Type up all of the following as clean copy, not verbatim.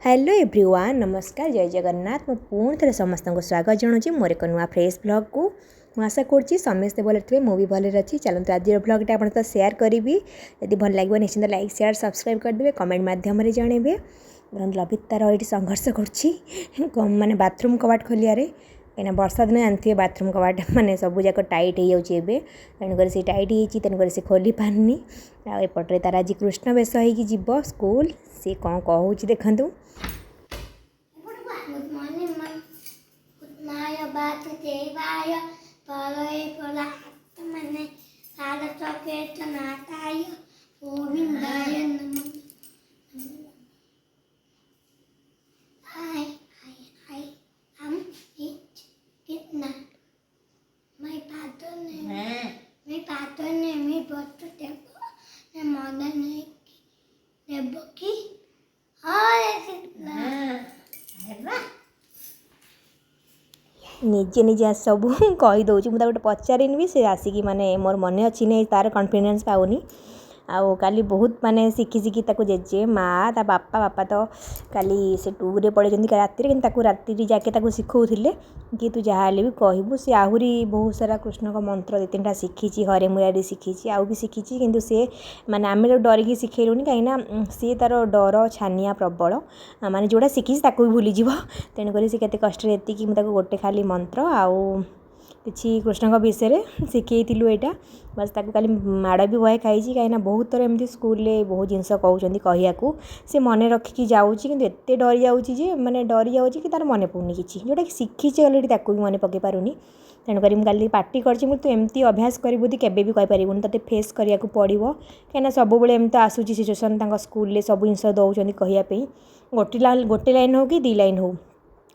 Hello everyone, ନମସ୍କାର, ଜୟ ଜଗନ୍ନାଥ। ମୁଁ ପୁଣି ଥରେ ସମସ୍ତଙ୍କୁ ସ୍ୱାଗତ ଜଣାଉଛି ମୋର ଏକ ନୂଆ ଫ୍ରେଶ୍ ଭ୍ଲଗ୍କୁ। ମୁଁ ଆଶା କରୁଛି ସମସ୍ତେ ଭଲରେ ଥିବେ, ମୁଁ ବି ଭଲରେ ଅଛି। ଚାଲନ୍ତୁ, ଆଜିର ଭ୍ଲଗ୍ଟା ଆପଣଙ୍କ ସହ ସେୟାର କରିବି। ଯଦି ଭଲ ଲାଗିବ, ନିଶ୍ଚିନ୍ତ ଲାଇକ୍, ସେୟାର, ସବସ୍କ୍ରାଇବ୍ କରିଦେବେ, କମେଣ୍ଟ ମାଧ୍ୟମରେ ଜଣାଇବେ। ଲଭିତ ତାର ଏଇଠି ସଂଘର୍ଷ କରୁଛି ମାନେ ବାଥରୁମ୍ କବାଟ ଖୋଲିବାରେ, କାହିଁକିନା ବର୍ଷା ଦିନ ଜାଣିଥିବେ, ବାଥରୁମ୍ କବାଟ ମାନେ ସବୁ ଯାକ ଟାଇଟ୍ ହେଇଯାଉଛି ଏବେ। ତେଣୁକରି ସେ ଟାଇଟ୍ ହେଇଛି, ତେଣୁକରି ସେ ଖୋଲି ପାରୁନି। ଆଉ ଏପଟରେ ତାର ଆଜି କୃଷ୍ଣ ବେଶ ହେଇକି ଯିବ ସ୍କୁଲ। ସେ କ'ଣ କହୁଛି ଦେଖନ୍ତୁ। Good morning, ma'am. Krishnaय वासुदेवाय परमात्मने प्रणतक्लेशनाशाय गोविन्दाय नमः। I am it Krishna. My father name is Vasudeva and mother name Devaki. Hare Krishna. ନିଜେ ନିଜେ ସବୁ କହିଦେଉଛି। ମୁଁ ତାକୁ ଗୋଟେ ପଚାରିନି ବି, ସେ ଆସିକି ମାନେ ମୋର ମନେ ଅଛି ନାହିଁ, ତାର କନଫିଡେନ୍ସ ପାଉନି। ଆଉ କାଲି ବହୁତ ମାନେ ଶିଖି ଶିଖି ତାକୁ ଜେଜେ ମା, ତା ବାପା, ବାପା ତ କାଲି ସେ ଟୁର୍ରେ ପଳେଇଛନ୍ତି ରାତିରେ, କିନ୍ତୁ ତାକୁ ରାତିରେ ଯାକେ ତାକୁ ଶିଖଉଥିଲେ କି ତୁ ଯାହା ହେଲେ ବି କହିବୁ। ସେ ଆହୁରି ବହୁତ ସାରା କୃଷ୍ଣଙ୍କ ମନ୍ତ୍ର ଦୁଇ ତିନିଟା ଶିଖିଛି, ହରେ ମୁରାରୀ ଶିଖିଛି, ଆଉ ବି ଶିଖିଛି। କିନ୍ତୁ ସେ ମାନେ ଆମେ ତାକୁ ଡରିକି ଶିଖେଇଲୁନି, କାହିଁକିନା ସିଏ ତାର ଡର ଛାନିଆ ପ୍ରବଳ, ମାନେ ଯେଉଁଟା ଶିଖିଛି ତାକୁ ବି ଭୁଲିଯିବ। ତେଣୁକରି ସେ କେତେ କଷ୍ଟରେ ଏତିକି ମୁଁ ତାକୁ ଗୋଟେ ଖାଲି ମନ୍ତ୍ର ଆଉ କିଛି କୃଷ୍ଣଙ୍କ ବିଷୟରେ ଶିଖେଇଥିଲୁ ଏଇଟା ବାସ୍। ତାକୁ କାଲି ମାଡ଼ ବି ବହେ ଖାଇଛି, କାହିଁକିନା ବହୁତ ଥର ଏମିତି ସ୍କୁଲରେ ବହୁତ ଜିନିଷ କହୁଛନ୍ତି କହିବାକୁ, ସେ ମନେ ରଖିକି ଯାଉଛି, କିନ୍ତୁ ଏତେ ଡରି ଯାଉଛି ଯେ ମାନେ ଡରି ଯାଉଛି କି ତାର ମନେ ପଡ଼ୁନି କିଛି। ଯେଉଁଟାକି ଶିଖିଛି ଅଲରେଡ଼ି, ତାକୁ ବି ମନେ ପକାଇ ପାରୁନି। ତେଣୁକରି ମୁଁ କାଲି ପାଟି କରିଛି ମୁଁ, ତୁ ଏମିତି ଅଭ୍ୟାସ କରିବୁ ଯଦି କେବେ ବି କହିପାରିବୁନି, ତୋତେ ଫେସ୍ କରିବାକୁ ପଡ଼ିବ। କାହିଁକିନା ସବୁବେଳେ ଏମିତି ଆସୁଛି ସିଚୁଏସନ୍, ତାଙ୍କ ସ୍କୁଲରେ ସବୁ ଜିନିଷ ଦେଉଛନ୍ତି କହିବା ପାଇଁ, ଗୋଟେ ଲାଇନ୍ ହେଉ କି ଦୁଇ ଲାଇନ୍ ହେଉ।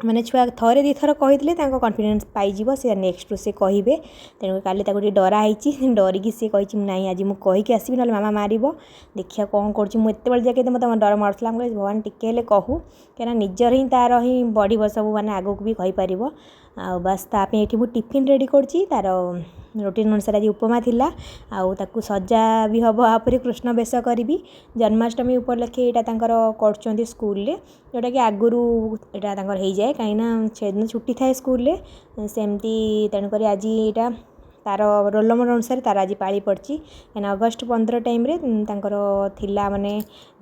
ମାନେ ଛୁଆ ଥରେ ଦୁଇଥର କହିଥିଲେ ତାଙ୍କ କନଫିଡେନ୍ସ ପାଇଯିବ, ସେ ନେକ୍ସଟରୁ ସେ କହିବେ। ତେଣୁ କାଲି ତାକୁ ଟିକେ ଡରା ହେଇଛି। ଡରିକି ସେ କହିଛି, ନାଇଁ, ଆଜି ମୁଁ କହିକି ଆସିବି, ନହେଲେ ମାମା ମାରିବ। ଦେଖିବା କ'ଣ କରୁଛି। ମୁଁ ଏତେବେଳେ ଯାକେ ମୋତେ ଡର ମାରୁଥିଲା। ମୁଁ କହିଲି, ଭଗବାନ, ଟିକେ ହେଲେ କହୁ, କାହିଁକିନା ନିଜର ହିଁ ତାର ହିଁ ବଢ଼ିବ ସବୁ, ମାନେ ଆଗକୁ ବି କହିପାରିବ। ଆଉ ବାସ୍, ତା ପାଇଁ ଏଠି ମୁଁ ଟିଫିନ୍ ରେଡ଼ି କରୁଛି। ତାର ରୁଟିନ୍ ଅନୁସାରେ ଆଜି ଉପମା ଥିଲା ଆଉ ତାକୁ ସଜା ବି ହେବ, ତାପରେ କୃଷ୍ଣ ବେଶ କରିବି। ଜନ୍ମାଷ୍ଟମୀ ଉପଲକ୍ଷେ ଏଇଟା ତାଙ୍କର କରୁଛନ୍ତି ସ୍କୁଲରେ, ଯେଉଁଟାକି ଆଗରୁ ଏଇଟା ତାଙ୍କର ହେଇଯାଏ, କାହିଁକିନା ସେଦିନ ଛୁଟି ଥାଏ ସ୍କୁଲରେ ସେମିତି। ତେଣୁକରି ଆଜି ଏଇଟା ତାର ରୋଲ୍ ନମ୍ବର ଅନୁସାରେ ତାର ଆଜି ପାଳି ପଡ଼ିଛି, କାହିଁକିନା ଅଗଷ୍ଟ 15 ଟାଇମ୍ରେ ତାଙ୍କର ଥିଲା, ମାନେ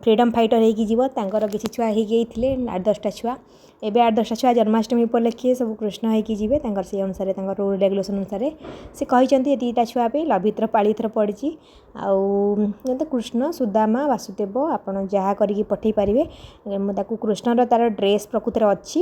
ଫ୍ରିଡ଼ମ୍ ଫାଇଟର୍ ହେଇକି ଯିବ। ତାଙ୍କର କିଛି ଛୁଆ ହେଇକି ହେଇଥିଲେ ଆଠ ଦଶଟା ଛୁଆ। ଏବେ ଆଠ ଦଶଟା ଛୁଆ ଜନ୍ମାଷ୍ଟମୀ ଉପଲକ୍ଷେ ସବୁ କୃଷ୍ଣ ହେଇକି ଯିବେ। ତାଙ୍କର ସେଇ ଅନୁସାରେ, ତାଙ୍କର ରୁଲ୍ ରେଗୁଲେସନ୍ ଅନୁସାରେ ସେ କହିଛନ୍ତି ଏ ଦୁଇଟା ଛୁଆ ପାଇଁ। ଲଭିତର ପାଳି ଏଥର ପଡ଼ିଛି। ଆଉ କୃଷ୍ଣ, ସୁଦାମା, ବାସୁଦେବ, ଆପଣ ଯାହା କରିକି ପଠାଇ ପାରିବେ। ମୁଁ ତାକୁ କୃଷ୍ଣର ତାର ଡ୍ରେସ୍ ପ୍ରକୃତରେ ଅଛି,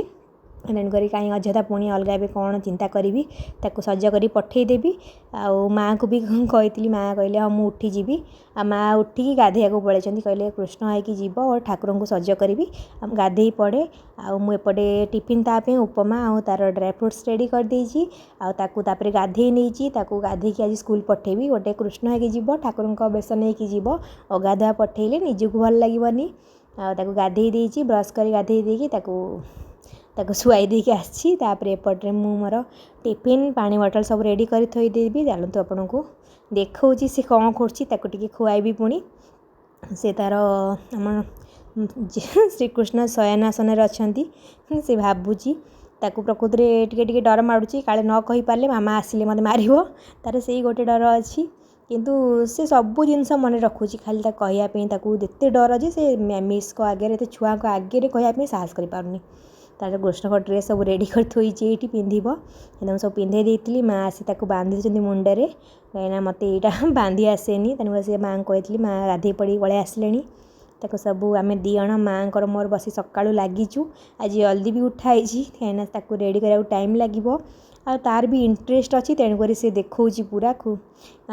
ତେଣୁକରି କାହିଁ ଅଯଥା ପୁଣି ଅଲଗା ଏବେ କ'ଣ ଚିନ୍ତା କରିବି, ତାକୁ ସଜ କରି ପଠାଇଦେବି। ଆଉ ମାଆଙ୍କୁ ବି କହିଥିଲି, ମାଆ କହିଲେ, ହଁ, ମୁଁ ଉଠିଯିବି। ଆଉ ମାଆ ଉଠିକି ଗାଧୋଇବାକୁ ପଳେଇଛନ୍ତି। କହିଲେ, କୃଷ୍ଣ ହେଇକି ଯିବ ଓ ଠାକୁରଙ୍କୁ ସଜ କରିବି, ଆଉ ମୁଁ ଗାଧୋଇ ପଡ଼େ। ଆଉ ମୁଁ ଏପଟେ ଟିଫିନ୍ ତା ପାଇଁ ଉପମା ଆଉ ତାର ଡ୍ରାଏ ଫ୍ରୁଟ୍ସ ରେଡ଼ି କରିଦେଇଛି ଆଉ ତାକୁ ତାପରେ ଗାଧୋଇ ନେଇଛି। ତାକୁ ଗାଧୋଇକି ଆଜି ସ୍କୁଲ ପଠେଇବି। ଗୋଟେ କୃଷ୍ଣ ହେଇକି ଯିବ, ଠାକୁରଙ୍କ ବେଶ ନେଇକି ଯିବ, ଅଗାଧୁଆ ପଠେଇଲେ ନିଜକୁ ଭଲ ଲାଗିବନି। ଆଉ ତାକୁ ଗାଧୋଇ ଦେଇଛି, ବ୍ରସ୍ କରି ଗାଧୋଇ ଦେଇକି ତାକୁ ତାକୁ ଶୁଆଇ ଦେଇକି ଆସିଛି। ତାପରେ ଏପଟରେ ମୁଁ ମୋର ଟିଫିନ୍, ପାଣି ବଟଲ୍ ସବୁ ରେଡ଼ି କରି ଥୋଇଦେବି। ଚାଲନ୍ତୁ, ଆପଣଙ୍କୁ ଦେଖାଉଛି ସେ କ'ଣ କରୁଛି। ତାକୁ ଟିକେ ଖୁଆଇବି ପୁଣି। ସେ ତାର ଆମ ଶ୍ରୀକୃଷ୍ଣ ଶୟନାସନରେ ଅଛନ୍ତି। ସେ ଭାବୁଛି, ତାକୁ ପ୍ରକୃତରେ ଟିକେ ଟିକେ ଡର ମାଡ଼ୁଛି, କାଳେ ନ କହିପାରିଲେ ମାମା ଆସିଲେ ମୋତେ ମାରିବ। ତାର ସେଇ ଗୋଟେ ଡର ଅଛି, କିନ୍ତୁ ସେ ସବୁ ଜିନିଷ ମନେ ରଖୁଛି। ଖାଲି ତାକୁ କହିବା ପାଇଁ ତାକୁ ଏତେ ଡର ଯେ ସେ ମିସ୍ଙ୍କ ଆଗରେ, ଏତେ ଛୁଆଙ୍କ ଆଗରେ କହିବା ପାଇଁ ସାହସ କରିପାରୁନି। ତାର କୃଷ୍ଣଙ୍କ ଡ୍ରେସ୍ ସବୁ ରେଡ଼ି କରି ଥୋଇଛି ଏଇଠି, ପିନ୍ଧିବ। ମୁଁ ସବୁ ପିନ୍ଧେଇ ଦେଇଥିଲି, ମା ଆସି ତାକୁ ବାନ୍ଧି ଦେଇଛନ୍ତି ମୁଣ୍ଡରେ, କାହିଁକିନା ମୋତେ ଏଇଟା ବାନ୍ଧି ଆସେନି। ତେଣୁ ସେ ମାଆଙ୍କୁ କହିଥିଲି। ମା ଗାଧୋଇ ପଡ଼ିକି ପଳେଇ ଆସିଲେଣି। ତାକୁ ସବୁ ଆମେ ଦୁଇ ଜଣ, ମାଆଙ୍କର ମୋର ବସି ସକାଳୁ ଲାଗିଛୁ। ଆଜି ଜଲ୍ଦି ବି ଉଠା ହେଇଛି, କାହିଁକିନା ତାକୁ ରେଡ଼ି କରିବାକୁ ଟାଇମ୍ ଲାଗିବ। ଆଉ ତାର ବି ଇଣ୍ଟରେଷ୍ଟ ଅଛି, ତେଣୁକରି ସେ ଦେଖାଉଛି ପୁରା।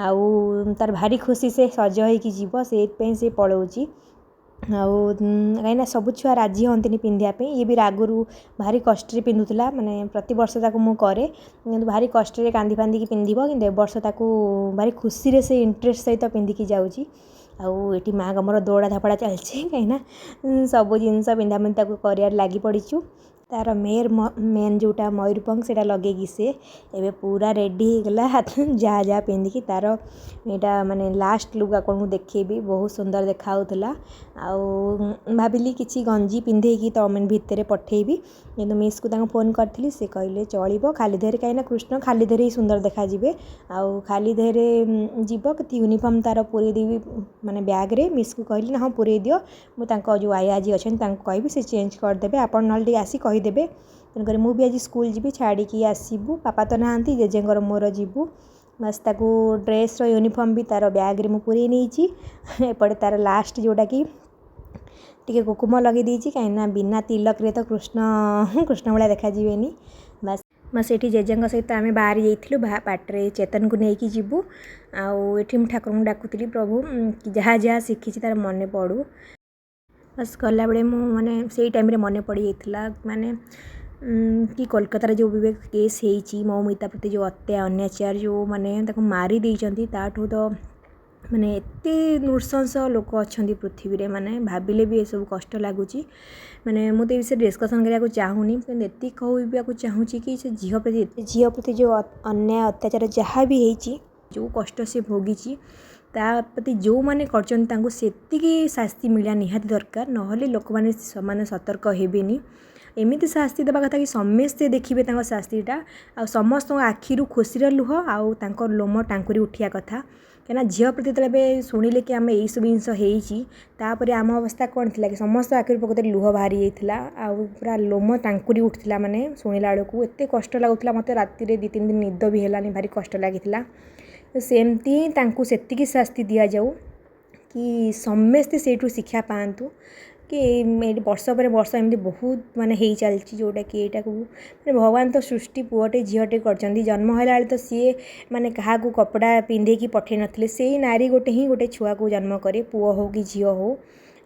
ଆଉ ତାର ଭାରି ଖୁସି, ସେ ସଜ ହେଇକି ଯିବ, ସେଇଥିପାଇଁ ସେ ପଳାଉଛି। ଆଉ କାହିଁକିନା ସବୁ ଛୁଆ ରାଜି ହୁଅନ୍ତିନି ପିନ୍ଧିବା ପାଇଁ। ଇଏ ବି ଆଗରୁ ଭାରି କଷ୍ଟରେ ପିନ୍ଧୁଥିଲା, ମାନେ ପ୍ରତିବର୍ଷ ତାକୁ ମୁଁ କରେ, କିନ୍ତୁ ଭାରି କଷ୍ଟରେ କାନ୍ଦି ଫାନ୍ଦିକି ପିନ୍ଧିବ। କିନ୍ତୁ ଏ ବର୍ଷ ତାକୁ ଭାରି ଖୁସିରେ ସେ ଇଣ୍ଟରେଷ୍ଟ ସହିତ ପିନ୍ଧିକି ଯାଉଛି। ଆଉ ଏଠି ମାଆଙ୍କ ମୋର ଦୌଡ଼ା ଧାପଡ଼ା ଚାଲିଛି, କାହିଁକିନା ସବୁ ଜିନିଷ ପିନ୍ଧାପିନ୍ଧି ତାକୁ କରିବାରେ ଲାଗି ପଡ଼ିଛୁ। ତାର ମେନ୍ ଯେଉଁଟା ମୟୂରପଙ୍ଖ ସେଇଟା ଲଗେଇକି ସେ ଏବେ ପୁରା ରେଡ଼ି ହେଇଗଲା। ଯାହା ଯାହା ପିନ୍ଧିକି ତାର ଏଇଟା ମାନେ ଲାଷ୍ଟ ଲୁକ୍ ଆପଣଙ୍କୁ ଦେଖେଇବି, ବହୁତ ସୁନ୍ଦର ଦେଖାହେଉଥିଲା। ଆଉ ଭାବିଲି କିଛି ଗଞ୍ଜି ପିନ୍ଧେଇକି ତ ମାନେ ଭିତରେ ପଠେଇବି, କିନ୍ତୁ ମିସ୍କୁ ତାଙ୍କୁ ଫୋନ୍ କରିଥିଲି, ସେ କହିଲେ ଚଳିବ ଖାଲି ଦେହରେ, କାହିଁକିନା କୃଷ୍ଣ ଖାଲି ଦେହରେ ହିଁ ସୁନ୍ଦର ଦେଖାଯିବେ। ଆଉ ଖାଲି ଦେହରେ ଯିବ, କେତେ ୟୁନିଫର୍ମ ତାର ପୁରେଇ ଦେବି ମାନେ ବ୍ୟାଗ୍ରେ। ମିସ୍କୁ କହିଲି ନା ହଁ ପୁରେଇ ଦିଅ, ମୁଁ ତାଙ୍କ ଯେଉଁ ଆୟା ଯିଏ ଅଛନ୍ତି ତାଙ୍କୁ କହିବି ସେ ଚେଞ୍ଜ କରିଦେବେ, ଆପଣ ନହେଲେ ଟିକେ ଆସି କହିଦେବେ। ତେଣୁକରି ମୁଁ ବି ଆଜି ସ୍କୁଲ ଯିବି, ଛାଡ଼ିକି ଆସିବୁ, ବାପା ତ ନାହାନ୍ତି, ଜେଜେଙ୍କର ମୋର ଯିବୁ। ବାସ୍ ତାକୁ ଡ୍ରେସ୍ର ୟୁନିଫର୍ମ ବି ତାର ବ୍ୟାଗ୍ରେ ମୁଁ ପୁରେଇ ନେଇଛି। ଏପଟେ ତାର ଲାଷ୍ଟ ଯେଉଁଟାକି ଟିକେ କୁକୁମ ଲଗେଇ ଦେଇଛି, କାହିଁକିନା ବିନା ତିଲକରେ ତ କୃଷ୍ଣ କୃଷ୍ଣ ଭଳିଆ ଦେଖାଯିବେନି। ବାସ୍ ବାସ୍ ଏଠି ଜେଜେଙ୍କ ସହିତ ଆମେ ବାହାରି ଯାଇଥିଲୁ, ବାଟରେ ଚେତନକୁ ନେଇକି ଯିବୁ। ଆଉ ଏଠି ମୁଁ ଠାକୁରଙ୍କୁ ଡାକୁଥିଲି, ପ୍ରଭୁ ଯାହା ଯାହା ଶିଖିଛି ତାର ମନେ ପଡ଼ୁ। ବାସ୍ ଗଲାବେଳେ ମୁଁ ମାନେ ସେଇ ଟାଇମ୍ରେ ମନେ ପଡ଼ିଯାଇଥିଲା ମାନେ କି କୋଲକାତାରେ ଯେଉଁ ବି କେସ୍ ହେଇଛି, ମୌମିତା ପ୍ରତି ଯେଉଁ ଅନ୍ୟାଚାର, ଯେଉଁ ମାନେ ତାକୁ ମାରି ଦେଇଛନ୍ତି, ତାଠୁ ତ ମାନେ ଏତେ ନୃଶଂସ ଲୋକ ଅଛନ୍ତି ପୃଥିବୀରେ, ମାନେ ଭାବିଲେ ବି ଏସବୁ କଷ୍ଟ ଲାଗୁଛି। ମାନେ ମୁଁ ତ ଏ ବିଷୟରେ ଡିସ୍କସନ୍ କରିବାକୁ ଚାହୁଁନି, କିନ୍ତୁ ଏତିକି କହିବାକୁ ଚାହୁଁଛି କି ସେ ଝିଅ ପ୍ରତି ଯେଉଁ ଅନ୍ୟାୟ ଅତ୍ୟାଚାର ଯାହା ବି ହେଇଛି, ଯେଉଁ କଷ୍ଟ ସେ ଭୋଗିଛି, ତା ପ୍ରତି ଯେଉଁମାନେ କରିଛନ୍ତି ତାଙ୍କୁ ସେତିକି ଶାସ୍ତି ମିଳିବା ନିହାତି ଦରକାର। ନହେଲେ ଲୋକମାନେ ସେମାନେ ସତର୍କ ହେବେନି। ଏମିତି ଶାସ୍ତି ଦେବା କଥା କି ସମସ୍ତେ ଦେଖିବେ ତାଙ୍କ ଶାସ୍ତିଟା, ଆଉ ସମସ୍ତଙ୍କ ଆଖିରୁ ଖୁସିର ଲୁହ ଆଉ ତାଙ୍କ ଲୋମ ଟାଙ୍କୁରି ଉଠିବା କଥା। କାହିଁକିନା ଝିଅ ପ୍ରତି ଯେତେବେଳେ ଏବେ ଶୁଣିଲେ କି ଆମେ ଏଇସବୁ ଜିନିଷ ହେଇଛି, ତାପରେ ଆମ ଅବସ୍ଥା କ'ଣ ଥିଲା କି ସମସ୍ତ ଆଖିରୁ ପ୍ରକୃତରେ ଲୁହ ବାହାରି ଯାଇଥିଲା ଆଉ ପୁରା ଲୋମ ଟାଙ୍କୁରି ଉଠିଥିଲା। ମାନେ ଶୁଣିଲା ବେଳକୁ ଏତେ କଷ୍ଟ ଲାଗୁଥିଲା ମୋତେ, ରାତିରେ 2-3 ଦିନ ନିଦ ବି ହେଲାନି, ଭାରି କଷ୍ଟ ଲାଗିଥିଲା। ତ ସେମିତି ହିଁ ତାଙ୍କୁ ସେତିକି ଶାସ୍ତି ଦିଆଯାଉ କି ସମସ୍ତେ ସେଇଠୁ ଶିକ୍ଷା ପାଆନ୍ତୁ କି ଏଇଠି ବର୍ଷ ପରେ ବର୍ଷ ଏମିତି ବହୁତ ମାନେ ହେଇ ଚାଲିଛି, ଯେଉଁଟାକି ଏଇଟାକୁ ମାନେ ଭଗବାନ ତ ସୃଷ୍ଟି ପୁଅଟେ ଝିଅଟେ କରିଛନ୍ତି, ଜନ୍ମ ହେଲା ବେଳେ ତ ସିଏ ମାନେ କାହାକୁ କପଡ଼ା ପିନ୍ଧେଇକି ପଠେଇ ନଥିଲେ। ସେଇ ନାରୀ ଗୋଟେ ହିଁ ଗୋଟେ ଛୁଆକୁ ଜନ୍ମ କରେ, ପୁଅ ହଉ କି ଝିଅ ହଉ।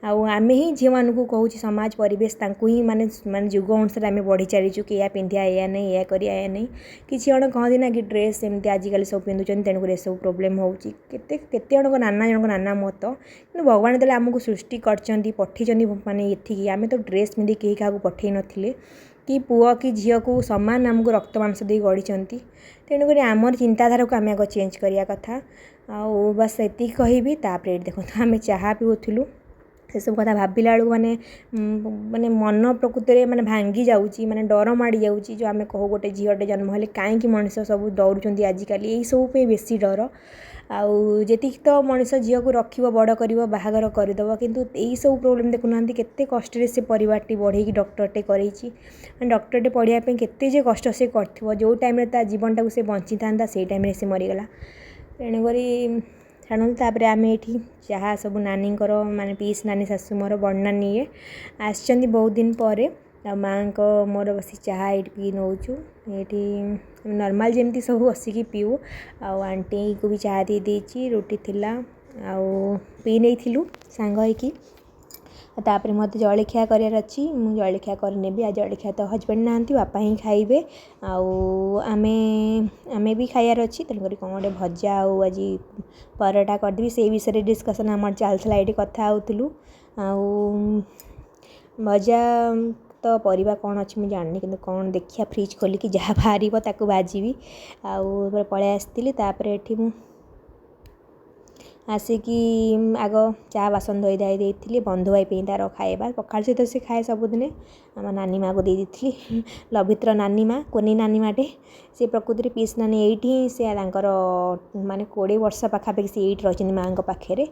ଆଉ ଆମେ ହିଁ ଝିଅମାନଙ୍କୁ କହୁଛି, ସମାଜ ପରିବେଶ ତାଙ୍କୁ ହିଁ ମାନେ ମାନେ ଯୁଗ ଅନୁସାରେ ଆମେ ବଢ଼ି ଚାଲିଛୁ କି ଏଇଆ ପିନ୍ଧିବା, ଏଇଆ ନାହିଁ, ଏଇଆ କରିବା, ଏଇଆ ନାହିଁ। କିଛି ଜଣ କହନ୍ତି ନା କି ଡ୍ରେସ୍ ଏମିତି ଆଜିକାଲି ସବୁ ପିନ୍ଧୁଛନ୍ତି, ତେଣୁକରି ଏସବୁ ପ୍ରୋବ୍ଲେମ୍ ହେଉଛି। କେତେ କେତେ ଜଣଙ୍କ ନାନା ଜଣଙ୍କ ନାନା ମତ, କିନ୍ତୁ ଭଗବାନ ଯେତେବେଳେ ଆମକୁ ସୃଷ୍ଟି କରିଛନ୍ତି, ପଠେଇଛନ୍ତି ମାନେ ଏଠିକି, ଆମେ ତ ଡ୍ରେସ୍ ପିନ୍ଧିକି କେହି କାହାକୁ ପଠେଇ ନଥିଲେ କି ପୁଅ କି ଝିଅକୁ ସମାନ ଆମକୁ ରକ୍ତ ମାଂସ ଦେଇ ଗଢ଼ିଛନ୍ତି। ତେଣୁକରି ଆମର ଚିନ୍ତାଧାରାକୁ ଆମେ ଆଗ ଚେଞ୍ଜ କରିବା କଥା। ଆଉ ବାସ୍ ଏତିକି କହିବି। ତାପରେ ଏଇଠି ଦେଖନ୍ତୁ ଆମେ ଚାହା ପିଉଥିଲୁ, ସେସବୁ କଥା ଭାବିଲା ବେଳକୁ ମାନେ ମାନେ ମନ ପ୍ରକୃତରେ ମାନେ ଭାଙ୍ଗି ଯାଉଛି, ମାନେ ଡର ମାଡ଼ି ଯାଉଛି। ଯେଉଁ ଆମେ କହୁ ଗୋଟେ ଝିଅଟେ ଜନ୍ମ ହେଲେ କାହିଁକି ମଣିଷ ସବୁ ଡରୁଛନ୍ତି ଆଜିକାଲି, ଏଇସବୁ ପାଇଁ ବେଶୀ ଡର। ଆଉ ଯେତିକି ତ ମଣିଷ ଝିଅକୁ ରଖିବ, ବଡ଼ କରିବ, ବାହାଘର କରିଦେବ, କିନ୍ତୁ ଏଇସବୁ ପ୍ରୋବ୍ଲେମ୍ ଦେଖୁନାହାନ୍ତି କେତେ କଷ୍ଟରେ ସେ ପରିବାରଟି ବଢ଼େଇକି ଡକ୍ଟରଟେ କରେଇଛି। ମାନେ ଡକ୍ଟରଟେ ପଢ଼ିବା ପାଇଁ କେତେ ଯେ କଷ୍ଟ ସେ କରିଥିବ, ଯେଉଁ ଟାଇମ୍ରେ ତା ଜୀବନଟାକୁ ସେ ବଞ୍ଚିଥାନ୍ତା ସେଇ ଟାଇମ୍ରେ ସେ ମରିଗଲା। ତେଣୁକରି ଛାଡ଼ନ୍ତୁ। ତାପରେ ଆମେ ଏଇଠି ଯାହା ସବୁ ନାନୀଙ୍କର ମାନେ ପିଇସି ନାନୀ ଶାଶୁ ମୋର ବଡ଼ ନାନୀ ଇଏ ଆସିଛନ୍ତି ବହୁତ ଦିନ ପରେ, ଆଉ ମାଆଙ୍କ ମୋର ବସି ଚାହା ଏଇଠି ପିଇ ନେଉଛୁ। ଏଇଠି ନର୍ମାଲ୍ ଯେମିତି ସବୁ ବସିକି ପିଉ। ଆଉ ଆଣ୍ଟିଙ୍କୁ ବି ଚାହା ଦେଇ ଦେଇଛି, ରୁଟି ଥିଲା ଆଉ ପିଇ ନେଇଥିଲୁ ସାଙ୍ଗ ହେଇକି। ତାପରେ ମୋତେ ଜଳଖିଆ କରିବାର ଅଛି, ମୁଁ ଜଳଖିଆ କରିନେବି। ଆଉ ଜଳଖିଆ ତ ହଜବେଣ୍ଡ ନାହାନ୍ତି, ବାପା ହିଁ ଖାଇବେ, ଆଉ ଆମେ ବି ଖାଇବାର ଅଛି। ତେଣୁକରି କ'ଣ ଗୋଟେ ଭଜା ଆଉ ଆଜି ପରଟା କରିଦେବି, ସେଇ ବିଷୟରେ ଡିସ୍କସନ୍ ଆମର ଚାଲିଥିଲା, ଏଇଠି କଥା ହେଉଥିଲୁ। ଆଉ ଭଜା ତ ପରିବା କ'ଣ ଅଛି ମୁଁ ଜାଣିନି, କିନ୍ତୁ କ'ଣ ଦେଖିବା ଫ୍ରିଜ୍ ଖୋଲିକି ଯାହା ବାହାରିବ ତାକୁ ଭାଜିବି। ଆଉ ପଳେଇ ଆସିଥିଲି। ତାପରେ ଏଠି ମୁଁ ଆସିକି ଆଗ ଚା ବାସନ ଧୋଇ ଧାଇ ଦେଇଥିଲି। ବନ୍ଧୁ ଭାଇ ପାଇଁ ତାର ଖାଇବା ପଖାଳ ସହିତ ସେ ଖାଏ ସବୁଦିନେ, ଆମ ନାନୀ ମାଆକୁ ଦେଇ ଦେଇଥିଲି, ଲଭିତ୍ର ନାନୀ ମା, କୁନି ନାନୀ ମାଟେ ସେ। ପ୍ରକୃତରେ ପିଇସି ନାନୀ ଏଇଠି ହିଁ ସେ ତାଙ୍କର ମାନେ 20 ବର୍ଷ ପାଖାପାଖି ସେ ଏଇଠି ରହିଛନ୍ତି ମାଆଙ୍କ ପାଖରେ।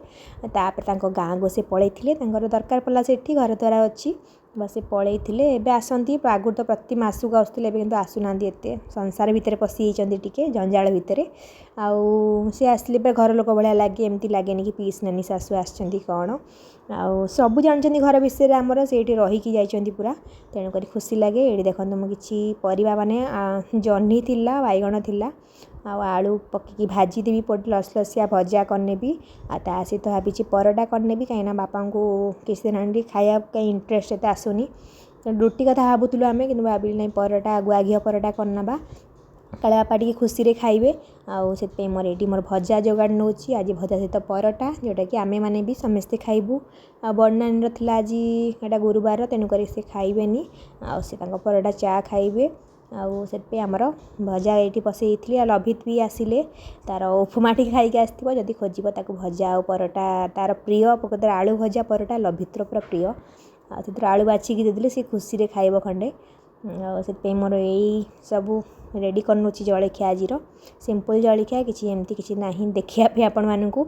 ତାପରେ ତାଙ୍କ ଗାଁକୁ ସେ ପଳେଇଥିଲେ, ତାଙ୍କର ଦରକାର ପଡ଼ିଲା ସେଠି ଘର ଦ୍ୱାର ଅଛି, ବା ସେ ପଳେଇଥିଲେ। ଏବେ ଆସନ୍ତି, ଆଗରୁ ତ ପ୍ରତି ମାସକୁ ଆସୁଥିଲେ, ଏବେ କିନ୍ତୁ ଆସୁନାହାନ୍ତି ଏତେ, ସଂସାର ଭିତରେ ପଶିଯାଇଛନ୍ତି ଟିକେ ଜଞ୍ଜାଳ ଭିତରେ। ଆଉ ସେ ଆସିଲେ ପୁରା ଘର ଲୋକ ଭଳିଆ ଲାଗେ, ଏମିତି ଲାଗେନି କି ପିଇସି ନାନୀ ଶାଶୁ ଆସିଛନ୍ତି କ'ଣ। ଆଉ ସବୁ ଜାଣିଛନ୍ତି ଘର ବିଷୟରେ ଆମର, ସେଇଠି ରହିକି ଯାଇଛନ୍ତି ପୁରା, ତେଣୁକରି ଖୁସି ଲାଗେ। ଏଇଠି ଦେଖନ୍ତୁ ମୁଁ କିଛି ପରିବା ମାନେ ଜହ୍ନି ଥିଲା, ବାଇଗଣ ଥିଲା ଆଉ ଆଳୁ ପକେଇକି ଭାଜିଦେବି, ଲସଲସିଆ ଭଜା କରିନେବି। ଆଉ ତା ସହିତ ଭାବିଛି ପରଟା କରିନେବି, କାହିଁକିନା ବାପାଙ୍କୁ କିଛି ଦିନ ହେଲାଣି ଖାଇବା ପାଇଁ ଇଣ୍ଟରେଷ୍ଟ ଏତେ ଆସୁନି। ରୁଟି କଥା ଭାବୁଥିଲୁ ଆମେ, କିନ୍ତୁ ଭାବିଲି ନାଇଁ ପରଟା, ଗୁଆ ଘିଅ ପରଟା କରିନେବା। କାଳେ ବାପା ଟିକେ ଖୁସିରେ ଖାଇବେ। ଆଉ ସେଥିପାଇଁ ମୋର ଏଇଠି ମୋର ଭଜା ଯୋଗାଡ଼ ନେଉଛି ଆଜି, ଭଜା ସହିତ ପରଟା, ଯେଉଁଟାକି ଆମେମାନେ ବି ସମସ୍ତେ ଖାଇବୁ। ଆଉ ବଡ଼ନାନୀର ଥିଲା ଆଜି ଏଇଟା ଗୁରୁବାର, ତେଣୁକରି ସେ ଖାଇବେନି, ଆଉ ସେ ତାଙ୍କ ପରଟା ଚା ଖାଇବେ। ଆଉ ସେଥିପାଇଁ ଆମର ଭଜା ଏଇଠି ବସେଇ ଦେଇଥିଲି। ଆଉ ଲଭିତ ବି ଆସିଲେ ତାର ଉପମା ଟିକେ ଖାଇକି ଆସିଥିବ, ଯଦି ଖୋଜିବ ତାକୁ ଭଜା ଆଉ ପରଟା ତାର ପ୍ରିୟ। ପ୍ରକୃତରେ ଆଳୁ ଭଜା ପରଟା ଲଭିତର ପୁରା ପ୍ରିୟ, ଆଉ ସେଥିରୁ ଆଳୁ ବାଛିକି ଦେଇଦେଲେ ସେ ଖୁସିରେ ଖାଇବ ଖଣ୍ଡେ। ଆଉ ସେଥିପାଇଁ ମୋର ଏଇ ସବୁ ରେଡ଼ି କରିନେଉଛି ଜଳଖିଆ। ଆଜିର ସିମ୍ପଲ୍ ଜଳଖିଆ, କିଛି ଏମିତି କିଛି ନାହିଁ ଦେଖିବା ପାଇଁ ଆପଣମାନଙ୍କୁ।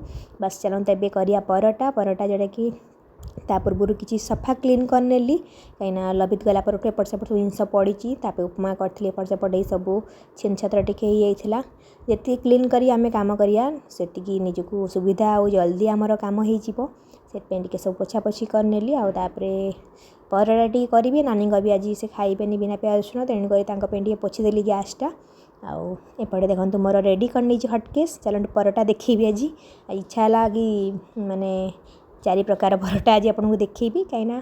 ବାସ୍ ଚାଲନ୍ତୁ ଏବେ କରିବା ପରଟା। ପରଟା ଯେଉଁଟାକି ତା ପୂର୍ବରୁ କିଛି ସଫା କ୍ଲିନ୍ କରିନେଲି, କାହିଁକିନା ଲଭିତ ଗଲା ପରଠୁ ଏପଟ ସେପଟ ସବୁ ଜିନିଷ ପଡ଼ିଛି। ତାପରେ ଉପମା କରିଥିଲି, ଏପଟ ସେପଟ ହେଇ ସବୁ ଛିନଛତ୍ର ଟିକେ ହେଇଯାଇଥିଲା। ଯେତିକି କ୍ଲିନ୍ କରି ଆମେ କାମ କରିବା, ସେତିକି ନିଜକୁ ସୁବିଧା ଆଉ ଜଲ୍ଦି ଆମର କାମ ହେଇଯିବ। ସେଥିପାଇଁ ଟିକେ ସବୁ ପୋଛାପୋଛି କରିନେଲି। ଆଉ ତାପରେ ପରଟା ଟିକେ କରିବି। ନାନୀଙ୍କ ବି ଆଜି ସେ ଖାଇବେନି ବିନା ପିଆଜ ରସୁଣ, ତେଣୁକରି ତାଙ୍କ ପାଇଁ ଟିକେ ପୋଛିଦେଲି ଗ୍ୟାସ୍ଟା। ଆଉ ଏପଟେ ଦେଖନ୍ତୁ ମୋର ରେଡ଼ି କରିନେଇଛି ହଟକେସ୍। ଚାଲନ୍ତୁ ପରଟା ଦେଖେଇବି ଆଜି। ଇଚ୍ଛା ହେଲା କି ମାନେ 4 ପ୍ରକାର ପରଟା ଆଜି ଆପଣଙ୍କୁ ଦେଖେଇବି, କାହିଁକିନା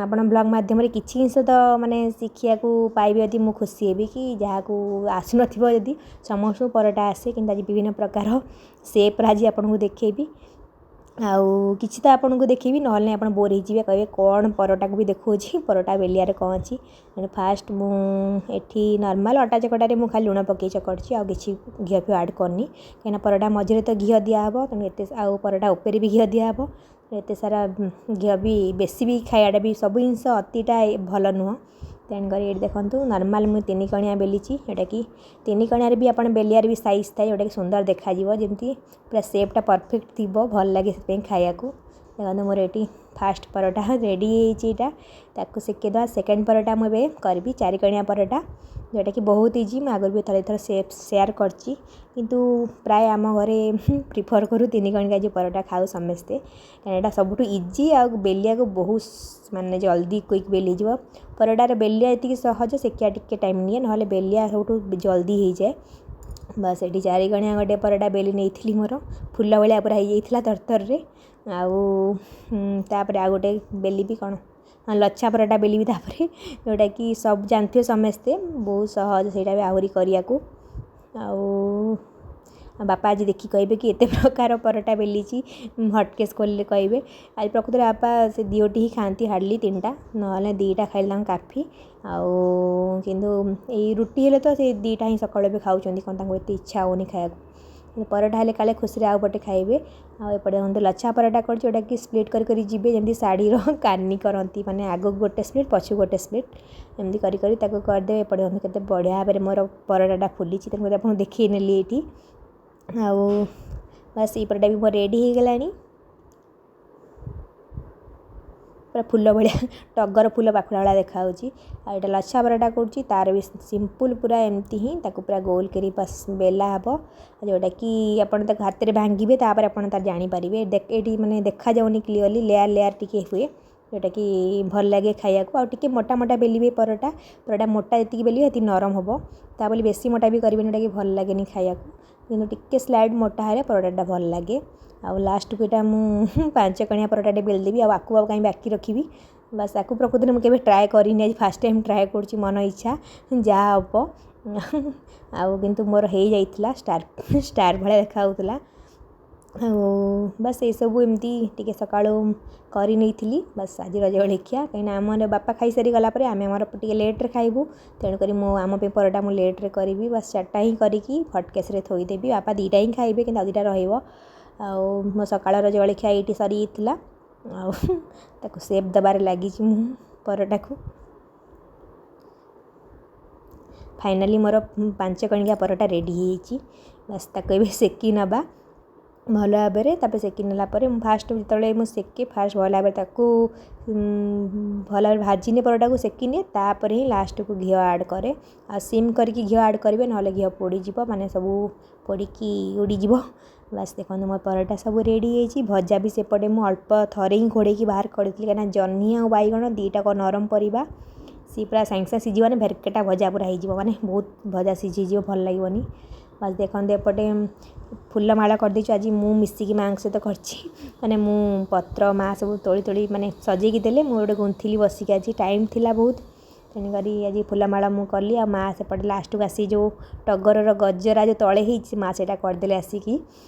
ଆପଣ ବ୍ଲଗ୍ ମାଧ୍ୟମରେ କିଛି ଜିନିଷ ତ ମାନେ ଶିଖିବାକୁ ପାଇବେ ଯଦି ମୁଁ ଖୁସି ହେବି। କି ଯାହାକୁ ଆସୁନଥିବ, ଯଦି ସମସ୍ତଙ୍କୁ ପରଟା ଆସେ, କିନ୍ତୁ ଆଜି ବିଭିନ୍ନ ପ୍ରକାର ସେପ୍ର ଆଜି ଆପଣଙ୍କୁ ଦେଖେଇବି। ଆଉ କିଛି ତ ଆପଣଙ୍କୁ ଦେଖେଇବି, ନହେଲେ ନାହିଁ ଆପଣ ବୋର୍ ହେଇଯିବେ, କହିବେ କ'ଣ ପରଟାକୁ ବି ଦେଖାଉଛି, ପରଟା ବେଲିଆରେ କ'ଣ ଅଛି। ତେଣୁ ଫାଷ୍ଟ ମୁଁ ଏଠି ନର୍ମାଲ୍ ଅଟା ଚକଟାରେ ମୁଁ ଖାଲି ଲୁଣ ପକାଇ ଚକଟିଛି, ଆଉ କିଛି ଘିଅ ଫିଅ ଆଡ଼୍ କରିନି, କାହିଁକିନା ପରଟା ମଝିରେ ତ ଘିଅ ଦିଆହେବ, ତେଣୁ ଏତେ ଆଉ ପରଟା ଉପରେ ବି ଘିଅ ଦିଆହେବ, ଏତେ ସାରା ଘିଅ ବି ବେଶୀ ବି ଖାଇବାଟା ବି ସବୁ ଜିନିଷ ଅତିଟା ଭଲ ନୁହଁ। ତେଣୁକରି ଏଇଠି ଦେଖନ୍ତୁ ନର୍ମାଲ୍ ମୁଁ 3 କଣିଆ ବେଲିଛି, ଯେଉଁଟାକି 3 କଣିଆରେ ବି ଆପଣ ବେଲିଆରେ ବି ସାଇଜ୍ ଥାଏ, ଯେଉଁଟାକି ସୁନ୍ଦର ଦେଖାଯିବ, ଯେମିତି ପୁରା ସେପ୍ଟା ପରଫେକ୍ଟ ଥିବ, ଭଲ ଲାଗେ ସେଥିପାଇଁ ଖାଇବାକୁ। ଦେଖନ୍ତୁ ମୋର ଏଠି ଫାଷ୍ଟ ପରଟା ରେଡ଼ି ହେଇଯାଇଛି, ଏଇଟା ତାକୁ ସେକେଇଦେବା। ସେକେଣ୍ଡ ପରଟା ମୁଁ ଏବେ କରିବି 4 କଣିଆ ପରଟା, ଯେଉଁଟାକି ବହୁତ ଇଜି। ମୁଁ ଆଗରୁ ବି ଥରେ ଥରେ ସେୟାର କରିଛି, କିନ୍ତୁ ପ୍ରାୟ ଆମ ଘରେ ପ୍ରିଫର୍ କରୁ 3 କଣିକା ଯେଉଁ ପରଟା ଖାଉ ସମସ୍ତେ, କାରଣ ଏଇଟା ସବୁଠୁ ଇଜି ଆଉ ବେଲିବାକୁ ବହୁତ ମାନେ ଜଲ୍ଦି କୁଇକ୍ ବେଲିଯିବ। ପରଟାର ବେଲିବା ଯେତିକି ସହଜ, ସେକିବା ଟିକେ ଟାଇମ୍ ନିଏ, ନହେଲେ ବେଲିବା ସବୁଠୁ ଜଲ୍ଦି ହେଇଯାଏ। ବାସ୍ ଏଠି 4 କଣିଆ ଗୋଟେ ପରଟା ବେଲି ନେଇଥିଲି, ମୋର ଫୁଲ ଭଳିଆ ପୁରା ହେଇଯାଇଥିଲା ତରତରରେ। ଆଉ ତାପରେ ଆଉ ଗୋଟେ ବେଲିବି କ'ଣ, ହଁ ଲଚ୍ଛା ପରଟା ବେଲିବି ତାପରେ, ଯେଉଁଟାକି ସବୁ ଜାଣିଥିବେ ସମସ୍ତେ, ବହୁତ ସହଜ ସେଇଟା ବି ଆହୁରି କରିବାକୁ। ଆଉ ବାପା ଆଜି ଦେଖି କହିବେ କି ଏତେ ପ୍ରକାର ପରଟା ବେଲିଛି, ହଟକେସ୍ ଖୋଲିଲେ କହିବେ। ଆଜି ପ୍ରକୃତରେ ବାପା ସେ 2ଟି ହିଁ ଖାଆନ୍ତି, ହାର୍ଡ଼ଲି 3ଟା, ନହେଲେ 2ଟା ଖାଇଲେ ତାଙ୍କୁ କାଫି। ଆଉ କିନ୍ତୁ ଏଇ ରୁଟି ହେଲେ ତ ସେ 2ଟା ହିଁ ସକାଳୁ ଏବେ ଖାଉଛନ୍ତି, କ'ଣ ତାଙ୍କୁ ଏତେ ଇଚ୍ଛା ହେଉନି ଖାଇବାକୁ, କିନ୍ତୁ ପରଟା ହେଲେ କାଳେ ଖୁସିରେ ଆଉ ପଟେ ଖାଇବେ। ଆଉ ଏପଟେ ଦେଖନ୍ତୁ ଲଚ୍ଛା ପରଟା କରୁଛି, ଯେଉଁଟାକି ସ୍ପ୍ଲିଟ୍ କରି କରି ଯିବେ, ଯେମିତି ଶାଢ଼ୀର କାନି କରନ୍ତି, ମାନେ ଆଗକୁ ଗୋଟେ ସ୍ପ୍ଲିଟ୍ ପଛକୁ ଗୋଟେ ସ୍ପ୍ଲିଟ୍, ଏମିତି କରି କରି ତାକୁ କରିଦେବେ। ଏପଟେ ଦେଖନ୍ତୁ କେତେ ବଢ଼ିଆ ଭାବରେ ମୋର ପରଟାଟା ଫୁଲିଛି, ତେଣୁକରି ଆପଣଙ୍କୁ ଦେଖେଇ ନେଲି ଏଇଠି। ଆଉ ବାସ୍ ଏଇ ପରଟା ବି ମୋର ରେଡ଼ି ହେଇଗଲାଣି, ପୁରା ଫୁଲ ଭଳିଆ ଟଗର ଫୁଲ ପାଖୁଡ଼ା ଭଳିଆ ଦେଖାହେଉଛି। ଆଉ ଏଇଟା ଲଚ୍ଛା ପରଟା କରୁଛି, ତାର ବି ସିମ୍ପଲ୍ ପୁରା ଏମିତି ହିଁ ତାକୁ ପୁରା ଗୋଲ କରି ବାସ୍ ବେଲା ହେବ, ଯେଉଁଟାକି ଆପଣ ତାକୁ ହାତରେ ଭାଙ୍ଗିବେ ତାପରେ ଆପଣ ତାର ଜାଣିପାରିବେ। ଏଇଠି ମାନେ ଦେଖାଯାଉନି କ୍ଲିଅରଲି, ଲେୟାର ଲେୟାର ଟିକେ ହୁଏ, ଯେଉଁଟାକି ଭଲ ଲାଗେ ଖାଇବାକୁ। ଆଉ ଟିକେ ମୋଟା ମୋଟା ବେଲିବେ ପରଟା, ପରଟା ମୋଟା ଯେତିକି ବେଲିବେ ସେତିକି ନରମ ହେବ, ତା ବୋଲି ବେଶୀ ମୋଟା ବି କରିବେନି, ଯେଉଁଟାକି ଭଲ ଲାଗେନି ଖାଇବାକୁ, କିନ୍ତୁ ଟିକେ ସ୍ଲାଇଡ଼ ମୋଟା ହେଲେ ପରଟାଟା ଭଲ ଲାଗେ। ଆଉ ଲାଷ୍ଟକୁ ଏଇଟା ମୁଁ 5 କଣିଆ ପରଟାଟେ ବେଲିଦେବି, ଆଉ ଆକୁ ଆଉ କାହିଁ ବାକି ରଖିବି। ବାସ୍ ଆକୁ ପ୍ରକୃତରେ ମୁଁ କେବେ ଟ୍ରାଏ କରିନି, ଆଜି ଫାଷ୍ଟ ଟାଇମ୍ ଟ୍ରାଏ କରୁଛି, ମନ ଇଚ୍ଛା ଯାହା ହେବ। ଆଉ କିନ୍ତୁ ମୋର ହେଇଯାଇଥିଲା ଷ୍ଟାର୍ ଭଳିଆ ଦେଖାହେଉଥିଲା। ଆଉ ବାସ୍ ଏସବୁ ଏମିତି ଟିକେ ସକାଳୁ କରିନେଇଥିଲି। ବାସ୍ ଆଜିର ଜଳଖିଆ, କାହିଁକିନା ଆମର ବାପା ଖାଇସାରି ଗଲା ପରେ ଆମେ ଆମର ଟିକେ ଲେଟ୍ରେ ଖାଇବୁ, ତେଣୁକରି ମୁଁ ଆମ ପାଇଁ ପରଟା ମୁଁ ଲେଟ୍ରେ କରିବି। ବାସ୍ 4ଟା ହିଁ କରିକି ହଟକେସ୍ରେ ଥୋଇଦେବି, ବାପା 2ଟା ହିଁ ଖାଇବେ, କିନ୍ତୁ ଆଉ 2ଟା ରହିବ। ଆଉ ମୋ ସକାଳର ଜଳଖିଆ ଏଇଠି ସରିଯାଇଥିଲା, ଆଉ ତାକୁ ସେପ୍ ଦେବାରେ ଲାଗିଛି ମୁଁ ପରଟାକୁ। ଫାଇନାଲି ମୋର 5 କଣିକା ପରଟା ରେଡ଼ି ହେଇଯାଇଛି। ବାସ୍ ତାକୁ ଏବେ ସେକି ନେବା ଭଲ ଭାବରେ। ତାପରେ ସେକି ନେଲା ପରେ ମୁଁ ଫାଷ୍ଟ ଯେତେବେଳେ ମୁଁ ସେକେ ଫାଷ୍ଟ ଭଲ ଭାବରେ ତାକୁ ଭଲ ଭାବରେ ଭାଜିନିଏ, ପରଟାକୁ ସେକିନିଏ, ତାପରେ ହିଁ ଲାଷ୍ଟକୁ ଘିଅ ଆଡ଼୍ କରେ। ଆଉ ସିମ୍ କରିକି ଘିଅ ଆଡ଼୍ କରିବେ, ନହେଲେ ଘିଅ ପୋଡ଼ିଯିବ, ମାନେ ସବୁ ପୋଡ଼ିକି ଉଡ଼ିଯିବ। ବାସ୍ ଦେଖନ୍ତୁ ମୋ ପରଟା ସବୁ ରେଡ଼ି ହେଇଯାଇଛି। ଭଜା ବି ସେପଟେ ମୁଁ ଅଳ୍ପ ଥରେ ହିଁ ଘୋଡ଼େଇକି ବାହାର କରିଥିଲି, କାହିଁକିନା ଜହ୍ନି ଆଉ ବାଇଗଣ 2ଟା ନରମ ପରିବା, ସିଏ ପୁରା ସାଙ୍ଗେ ସାଙ୍ଗେ ସିଝିବ, ମାନେ ଭେରକେଟା ଭଜା ପୁରା ହେଇଯିବ, ମାନେ ବହୁତ ଭଜା ସିଝିଯିବ, ଭଲ ଲାଗିବନି। ବାସ୍ ଦେଖନ୍ତୁ ଏପଟେ ଫୁଲମାଳ କରିଦେଇଛୁ ଆଜି ମୁଁ ମିଶିକି ମାଆଙ୍କ ସହିତ କରିଛି, ମାନେ ମୁଁ ପତ୍ର ମା ସବୁ ତୋଳି ତୋଳି ମାନେ ସଜେଇକି ଦେଲେ, ମୁଁ ଗୋଟେ ଗୁନ୍ଥିଲି ବସିକି। ଆଜି ଟାଇମ୍ ଥିଲା ବହୁତ, ତେଣୁକରି ଆଜି ଫୁଲମାଳ ମୁଁ କଲି। ଆଉ ମା ସେପଟେ ଲାଷ୍ଟକୁ ଆସି ଯେଉଁ ଟଗରର ଗଜରା ଯେଉଁ ତଳେ ହେଇଛି, ମା ସେଇଟା କରିଦେଲେ ଆସିକି।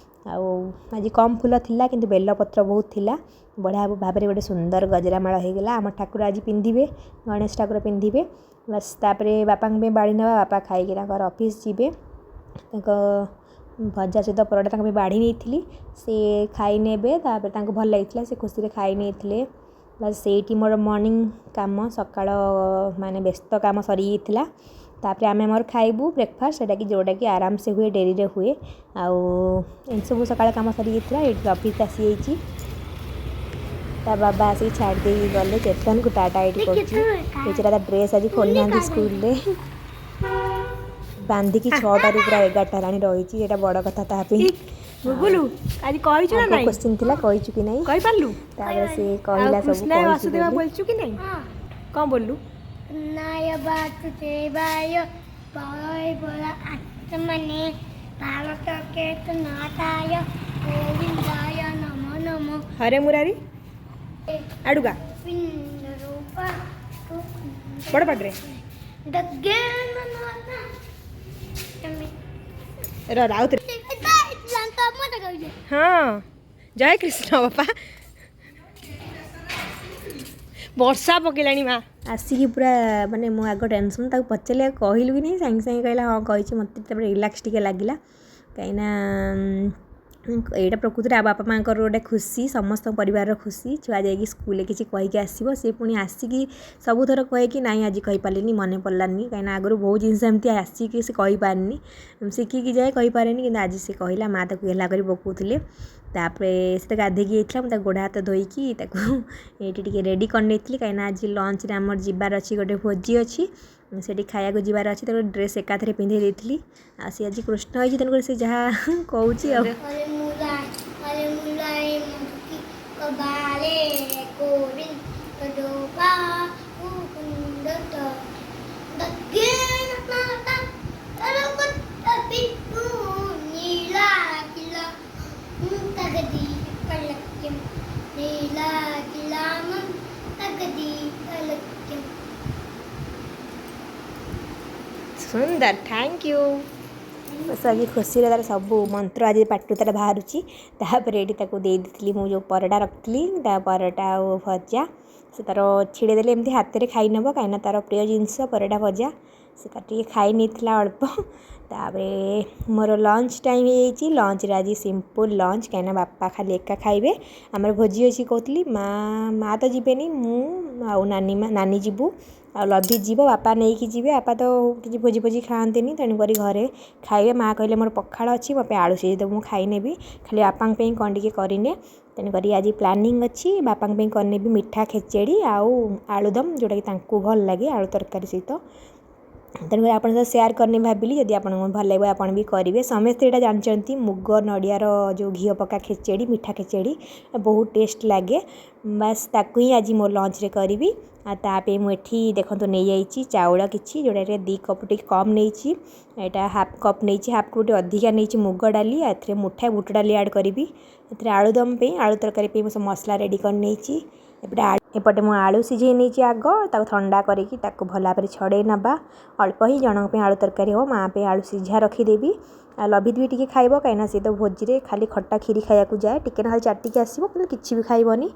ଆଉ ଆଜି କମ୍ ଫୁଲ ଥିଲା, କିନ୍ତୁ ବେଲପତ୍ର ବହୁତ ଥିଲା। ବଢ଼ିଆ ଭାବରେ ଗୋଟେ ସୁନ୍ଦର ଗଜରା ମାଳ ହେଇଗଲା। ଆମ ଠାକୁର ଆଜି ପିନ୍ଧିବେ, ଗଣେଶ ଠାକୁର ପିନ୍ଧିବେ। ବାସ୍, ତାପରେ ବାପାଙ୍କ ପାଇଁ ବାଢ଼ି ନେବା। ବାପା ଖାଇକି ତାଙ୍କର ଅଫିସ୍ ଯିବେ। ତାଙ୍କ ଭଜା ସହିତ ପରଟା ତାଙ୍କ ପାଇଁ ବାଢ଼ି ନେଇଥିଲି, ସେ ଖାଇ ନେବେ। ତାପରେ ତାଙ୍କୁ ଭଲ ଲାଗିଥିଲା, ସେ ଖୁସିରେ ଖାଇ ନେଇଥିଲେ। ବାସ୍, ସେଇଠି ମୋର ମର୍ଣ୍ଣିଂ କାମ, ସକାଳ ମାନେ ବ୍ୟସ୍ତ କାମ ସରିଯାଇଥିଲା। ତାପରେ ଆମେ ଆମର ଖାଇବୁ ବ୍ରେକଫାଷ୍ଟ, ସେଇଟାକି ଯେଉଁଟାକି ଆରାମସେ ହୁଏ, ଡେରିରେ ହୁଏ। ଆଉ ଏମିତି ସବୁ ସକାଳ କାମ ସରିଯାଇଥିଲା। ଏଇଠି ଅଫିସ୍ ଆସିଯାଇଛି, ତା ବାବା ଆସିକି ଛାଡ଼ି ଦେଇକି ଗଲେ। ଚେତନକୁ ଟାଟା ଏଇଠି କରୁଛି ବେଚାରା। ତା ଡ୍ରେସ୍ ଆଜି ଖୋଲିନାହାନ୍ତି ସ୍କୁଲରେ। ବାନ୍ଧିକି 6ଟାରୁ ପୁରା 11ଟା ହେଲାଣି ରହିଛି, ଏଇଟା ବଡ଼ କଥା ତା ପାଇଁ। ଗୁଗୁଲୁ, ଆଜି କହିଛୁ ନା ନାଇଁ? କୋଶ୍ଚିନ୍ ଥିଲା, କହିଛୁ କି ନାଇଁ? କହିପାରିଲୁ? ତାପରେ ସେ କହିଲା ସବୁ କୃଷ୍ଣାୟ କହିଛି ବାସୁଦେବ ବୋଲି। ବୋଲଛୁ କି ନାଇଁ? ହଁ। କ'ଣ ବୋଲୁ? କୃଷ୍ଣାୟ ବାସୁଦେବାୟ ପରମ ଆତ୍ମନେ ଭାରତ କେତନାଥାୟ ଗୋବିନ୍ଦାୟ ନମୋ ନମୋ। ହରେ ମୁରାରୀ ଆଡୁଗା। ଗୋବିନ୍ଦ ରୂପ ବଡ଼ ପାଟିରେ। The game ତମେ ର, ଆଉଥରେ। ହଁ, ଜୟ କୃଷ୍ଣ ବାପା। ବର୍ଷା ପକେଇଲାଣି ମା। ଆସିକି ପୁରା ମାନେ ମୁଁ ଆଗ ଟେନସନ୍। ତାକୁ ପଚାରିଲି, ଆଉ କହିଲୁ କି ନାହିଁ? ସାଙ୍ଗେ ସାଙ୍ଗେ କହିଲା, ହଁ କହିଛି। ମୋତେ ତାପରେ ରିଲାକ୍ସ ଟିକେ ଲାଗିଲା, କାହିଁକିନା ଏଇଟା ପ୍ରକୃତରେ ଆଉ ବାପା ମାଆଙ୍କର ଗୋଟେ ଖୁସି, ସମସ୍ତଙ୍କ ପରିବାରର ଖୁସି। ଛୁଆ ଯାଇକି ସ୍କୁଲରେ କିଛି କହିକି ଆସିବ, ସେ ପୁଣି ଆସିକି ସବୁଥର କହେ କି ନାଇଁ, ଆଜି କହିପାରିଲିନି, ମନେ ପଡ଼ିଲାନି। କାହିଁକିନା ଆଗରୁ ବହୁତ ଜିନିଷ ଏମିତି ଆସିକି ସେ କହିପାରିନି, ଶିଖିକି ଯାଏ, କହିପାରେନି। କିନ୍ତୁ ଆଜି ସେ କହିଲା, ମା ତାକୁ ଗେହ୍ଲା କରି ପକାଉଥିଲେ। ତାପରେ ସେ ତ ଗାଧେଇକି ଯାଇଥିଲା, ମୁଁ ତାକୁ ଗୋଡ଼ ହାତ ଧୋଇକି ତାକୁ ଏଇଠି ଟିକେ ରେଡ଼ି କରିନେଇଥିଲି, କାହିଁକିନା ଆଜି ଲଞ୍ଚରେ ଆମର ଯିବାର ଅଛି, ଗୋଟେ ଭୋଜି ଅଛି, ସେଠି ଖାଇବାକୁ ଯିବାର ଅଛି। ତାକୁ ଡ୍ରେସ୍ ଏକାଥରେ ପିନ୍ଧେଇ ଦେଇଥିଲି। ଆଉ ସେ ଆଜି କୃଷ୍ଣ ହେଇଛି, ତେଣୁକରି ସେ ଯାହା କହୁଛି ଆଉ। ହରେ ମୁରାରୀ ହରେ ମୁରାରୀ ମୁଖି କବାଲେ ଗୋବିନ୍ଦ ରୂପା ମୁକୁନ୍ଦ ଦକ୍ଷିଣ ବିଷ୍ଣୁ ନୀଳାକିଲ ତଗଦି ପଲକ୍ୟମ ନୀଳାକିଲାମం ତଗଦି ପଲକ୍ୟମ। ସୁନ୍ଦର, thank you. ବାସ୍, ଆଜି ଖୁସିରେ ତାର ସବୁ ମନ୍ତ୍ର ଆଜି ପାଟିରୁ ତାର ବାହାରୁଛି। ତାପରେ ଏଇଠି ତାକୁ ଦେଇ ଦେଇଥିଲି ମୁଁ ଯେଉଁ ପରଟା ରଖିଥିଲି, ତା ପରଟା ଆଉ ଭଜା ସେ ତାର ଛିଡ଼େଇ ଦେଲେ ଏମିତି ହାତରେ ଖାଇ ନେବ, କାହିଁକିନା ତାର ପ୍ରିୟ ଜିନିଷ ପରଟା ଭଜା। ସେ ତାର ଟିକେ ଖାଇ ନେଇଥିଲା ଅଳ୍ପ। ତାପରେ ମୋର ଲଞ୍ଚ ଟାଇମ୍ ହେଇଯାଇଛି। ଲଞ୍ଚରେ ଆଜି ସିମ୍ପଲ୍ ଲଞ୍ଚ, କାହିଁକିନା ବାପା ଖାଲି ଏକା ଖାଇବେ। ଆମର ଭୋଜି ଅଛି କହୁଥିଲି, ମା ତ ଯିବେନି। ମୁଁ ଆଉ ନାନୀ ମା ନାନୀ ଯିବୁ ଆଉ ଲଭି ଯିବ, ବାପା ନେଇକି ଯିବେ। ବାପା ତ କିଛି ଭୋଜି ଫୋଜି ଖାଆନ୍ତିନି, ତେଣୁକରି ଘରେ ଖାଇବେ। ମା କହିଲେ, ମୋର ପଖାଳ ଅଛି, ମୋ ପାଇଁ ଆଳୁ ସିଝେଇ ଦେବୁ, ମୁଁ ଖାଇନେବି, ଖାଲି ବାପାଙ୍କ ପାଇଁ କ'ଣ ଟିକେ କରିନେ। ତେଣୁକରି ଆଜି ପ୍ଲାନିଂ ଅଛି, ବାପାଙ୍କ ପାଇଁ କରିନେବି ମିଠା ଖେଚେଡ଼ି ଆଉ ଆଳୁଦମ, ଯେଉଁଟାକି ତାଙ୍କୁ ଭଲ ଲାଗେ ଆଳୁ ତରକାରୀ ସହିତ। ତେଣୁକରି ଆପଣଙ୍କ ସହ ସେୟାର କରିନି ଭାବିଲି, ଯଦି ଆପଣଙ୍କୁ ଭଲ ଲାଗିବ ଆପଣ ବି କରିବେ। ସମସ୍ତେ ଏଇଟା ଜାଣିଛନ୍ତି, ମୁଗ ନଡ଼ିଆର ଯେଉଁ ଘିଅ ପକା ଖେଚେଡ଼ି, ମିଠା ଖେଚେଡ଼ି ବହୁତ ଟେଷ୍ଟ ଲାଗେ। ବାସ୍, ତାକୁ ହିଁ ଆଜି ମୋ ଲଞ୍ଚରେ କରିବି। ଆଉ ତା ପାଇଁ ମୁଁ ଏଠି ଦେଖନ୍ତୁ ନେଇଯାଇଛି ଚାଉଳ କିଛି, ଯେଉଁଟାକି 2 କପ୍ ଟିକେ କମ୍ ନେଇଛି। ଏଇଟା ହାଫ୍ କପ୍ ନେଇଛି, ହାଫ୍ କପ୍ ଟିକେ ଅଧିକା ନେଇଛି ମୁଗ ଡାଲି। ଆଉ ଏଥିରେ ମୁଠାଏ ବୁଟ ଡାଲି ଆଡ଼୍ କରିବି। ଏଥିରେ ଆଳୁଦମ ପାଇଁ, ଆଳୁ ତରକାରୀ ପାଇଁ ମୁଁ ସବୁ ମସଲା ରେଡ଼ି କରିନେଇଛି। ଏପଟେ ମୁଁ ଆଳୁ ସିଝେଇ ନେଇଛି ଆଗ, ତାକୁ ଥଣ୍ଡା କରିକି ତାକୁ ଭଲ ଭାବରେ ଛଡ଼େଇ ନେବା। ଅଳ୍ପ ହିଁ ଜଣଙ୍କ ପାଇଁ ଆଳୁ ତରକାରୀ ହେବ। ମା ପାଇଁ ଆଳୁ ସିଝା ରଖିଦେବି। ଆଉ ଲଭିତ ବି ଟିକେ ଖାଇବ, କାହିଁକିନା ସେ ତ ଭୋଜିରେ ଖାଲି ଖଟା କ୍ଷୀରି ଖାଇବାକୁ ଯାଏ, ଟିକେ ନହେଲେ ଚାଟିକି ଆସିବ, କିନ୍ତୁ କିଛି ବି ଖାଇବନି।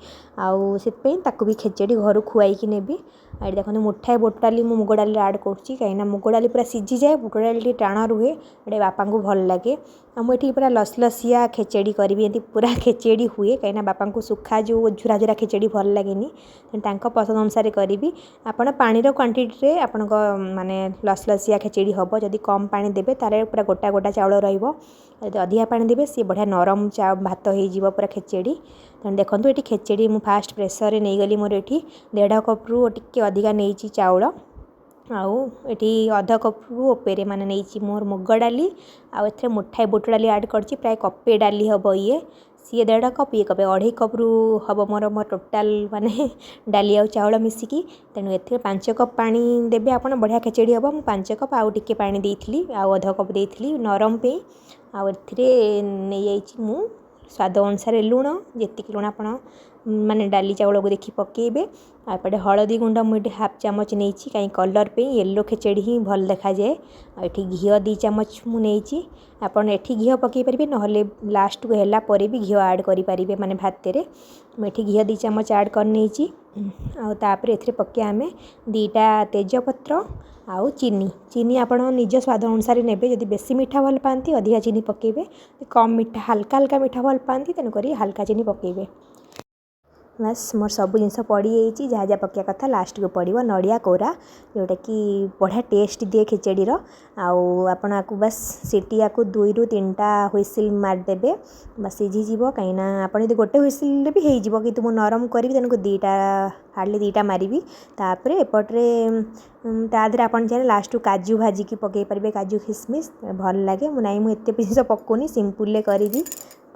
ଆଉ ସେଥିପାଇଁ ତାକୁ ବି ଖେଚେଡ଼ି ଘରୁ ଖୁଆଇକି ନେବି। ଆଉ ଏଠି ଦେଖନ୍ତୁ, ମୁଠାଏ ବୁଟ ଡାଲି ମୁଁ ମୁଗ ଡାଲିରେ ଆଡ଼୍ କରୁଛି, କାହିଁକିନା ମୁଗ ଡାଲି ପୁରା ସିଝିଯାଏ, ବୁଟ ଡାଲି ଟିକେ ଟାଣ ରୁହେ, ଏଇଟା ବାପାଙ୍କୁ ଭଲ ଲାଗେ। ଆଉ ମୁଁ ଏଠି ପୁରା ଲସଲସିଆ ଖେଚେଡ଼ି କରିବି, ଏମିତି ପୁରା ଖେଚେଡ଼ି ହୁଏ, କାହିଁକିନା ବାପାଙ୍କୁ ଶୁଖା ଯେଉଁ ଝୁରା ଝୁରା ଖେଚେଡ଼ି ଭଲ ଲାଗେନି। ତେଣୁ ତାଙ୍କ ପସନ୍ଦ ଅନୁସାରେ କରିବି। ଆପଣ ପାଣିର କ୍ୱାଣ୍ଟିଟିରେ ଆପଣଙ୍କ ମାନେ ଲସଲସିଆ ଖେଚେଡ଼ି ହେବ। ଯଦି କମ୍ ପାଣି ଦେବେ, ତାହେଲେ ପୁରା ଗୋଟା ଗୋଟା ଚାଉଳ ରହିବ। ଯଦି ଅଧିକା ପାଣି ଦେବେ, ସିଏ ବଢ଼ିଆ ନରମ ଭାତ ହେଇଯିବ ପୁରା ଖେଚେଡ଼ି। ତେଣୁ ଦେଖନ୍ତୁ, ଏଠି ଖେଚେଡ଼ି ମୁଁ ଫାଷ୍ଟ ପ୍ରେସରରେ ନେଇଗଲି। ମୋର ଏଠି ଦେଢ଼ କପ୍ରୁ ଟିକେ ଅଧିକା ନେଇଛି ଚାଉଳ, ଆଉ ଏଠି ଅଧ କପ୍ରୁ ଉପରେ ମାନେ ନେଇଛି ମୋର ମୁଗ ଡାଲି। ଆଉ ଏଥିରେ ମୁଠାଏ ବୁଟ ଡାଲି ଆଡ଼୍ କରିଛି। ପ୍ରାୟ କପେ ଡାଲି ହେବ ଇଏ। ସିଏ ଦେଢ଼ କପ୍, ଇଏ କପେ, ଅଢ଼େଇ କପ୍ରୁ ହେବ ମୋର ଟୋଟାଲ୍ ମାନେ ଡାଲି ଆଉ ଚାଉଳ ମିଶିକି। ତେଣୁ ଏଥିରେ 5 କପ୍ ପାଣି ଦେବେ ଆପଣ, ବଢ଼ିଆ ଖେଚେଡ଼ି ହେବ। ମୁଁ 5 କପ୍ ଆଉ ଟିକେ ପାଣି ଦେଇଥିଲି, ଆଉ ଅଧ କପ୍ ଦେଇଥିଲି ନରମ ପାଇଁ। ଆଉ ଏଥିରେ ନେଇଯାଇଛି ମୁଁ ସ୍ୱାଦ ଅନୁସାରେ ଲୁଣ, ଯେତିକି ଲୁଣ ଆପଣ ମାନେ ଡାଲି ଚାଉଳକୁ ଦେଖି ପକାଇବେ। ଆଉ ଏପଟେ ହଳଦୀ ଗୁଣ୍ଡ ମୁଁ ଏଠି ହାଫ୍ ଚାମଚ ନେଇଛି, କାହିଁ କଲର୍ ପାଇଁ ୟେଲୋ ଖେଚେଡ଼ି ହିଁ ଭଲ ଦେଖାଯାଏ। ଆଉ ଏଠି ଘିଅ 2 ଚାମଚ ମୁଁ ନେଇଛି। ଆପଣ ଏଠି ଘିଅ ପକାଇ ପାରିବେ, ନହେଲେ ଲାଷ୍ଟକୁ ହେଲା ପରେ ବି ଘିଅ ଆଡ଼୍ କରିପାରିବେ, ମାନେ ଭାତରେ। ମୁଁ ଏଠି ଘିଅ 2 ଚାମଚ ଆଡ଼୍ କରିନେଇଛି। ଆଉ ତାପରେ ଏଥିରେ ପକାଇବା ଆମେ 2ଟା ତେଜପତ୍ର ଆଉ ଚିନି। ଚିନି ଆପଣ ନିଜ ସ୍ୱାଦ ଅନୁସାରେ ନେବେ। ଯଦି ବେଶୀ ମିଠା ଭଲ ପାଆନ୍ତି ଅଧିକା ଚିନି ପକାଇବେ, କମ୍ ମିଠା ହାଲକା ହାଲକା ମିଠା ଭଲ ପାଆନ୍ତି ତେଣୁକରି ହାଲକା ଚିନି ପକାଇବେ। ବାସ୍ ମୋର ସବୁ ଜିନିଷ ପଡ଼ିଯାଇଛି, ଯାହା ଯାହା ପକାଇବା କଥା ଲାଷ୍ଟକୁ ପଡ଼ିବ। ନଡ଼ିଆ କୋରା ଯେଉଁଟାକି ବଢ଼ିଆ ଟେଷ୍ଟ ଦିଏ ଖେଚେଡ଼ିର। ଆଉ ଆପଣ ଆକୁ ବାସ୍ ସିଟି ଆକୁ 2ରୁ 3ଟା ହୁଇସିଲ୍ ମାରିଦେବେ, ବାସ୍ ସିଝିଯିବ। କାହିଁକିନା ଆପଣ ଯଦି ଗୋଟେ ହୁଇସିଲ୍ରେ ବି ହେଇଯିବ, କିନ୍ତୁ ମୁଁ ନରମ କରିବି, ତେଣୁ 2ଟା ହାର୍ଡ଼ଲି 2ଟା ମାରିବି। ତାପରେ ଏପଟରେ ତା ଦେହରେ ଆପଣ ଚାହିଁଲେ ଲାଷ୍ଟକୁ କାଜୁ ଭାଜିକି ପକାଇ ପାରିବେ, କାଜୁ କିସମିସ୍ ଭଲ ଲାଗେ। ମୁଁ ନାଇଁ, ମୁଁ ଏତେ ଜିନିଷ ପକାଉନି, ସିମ୍ପୁଲରେ କରିବି।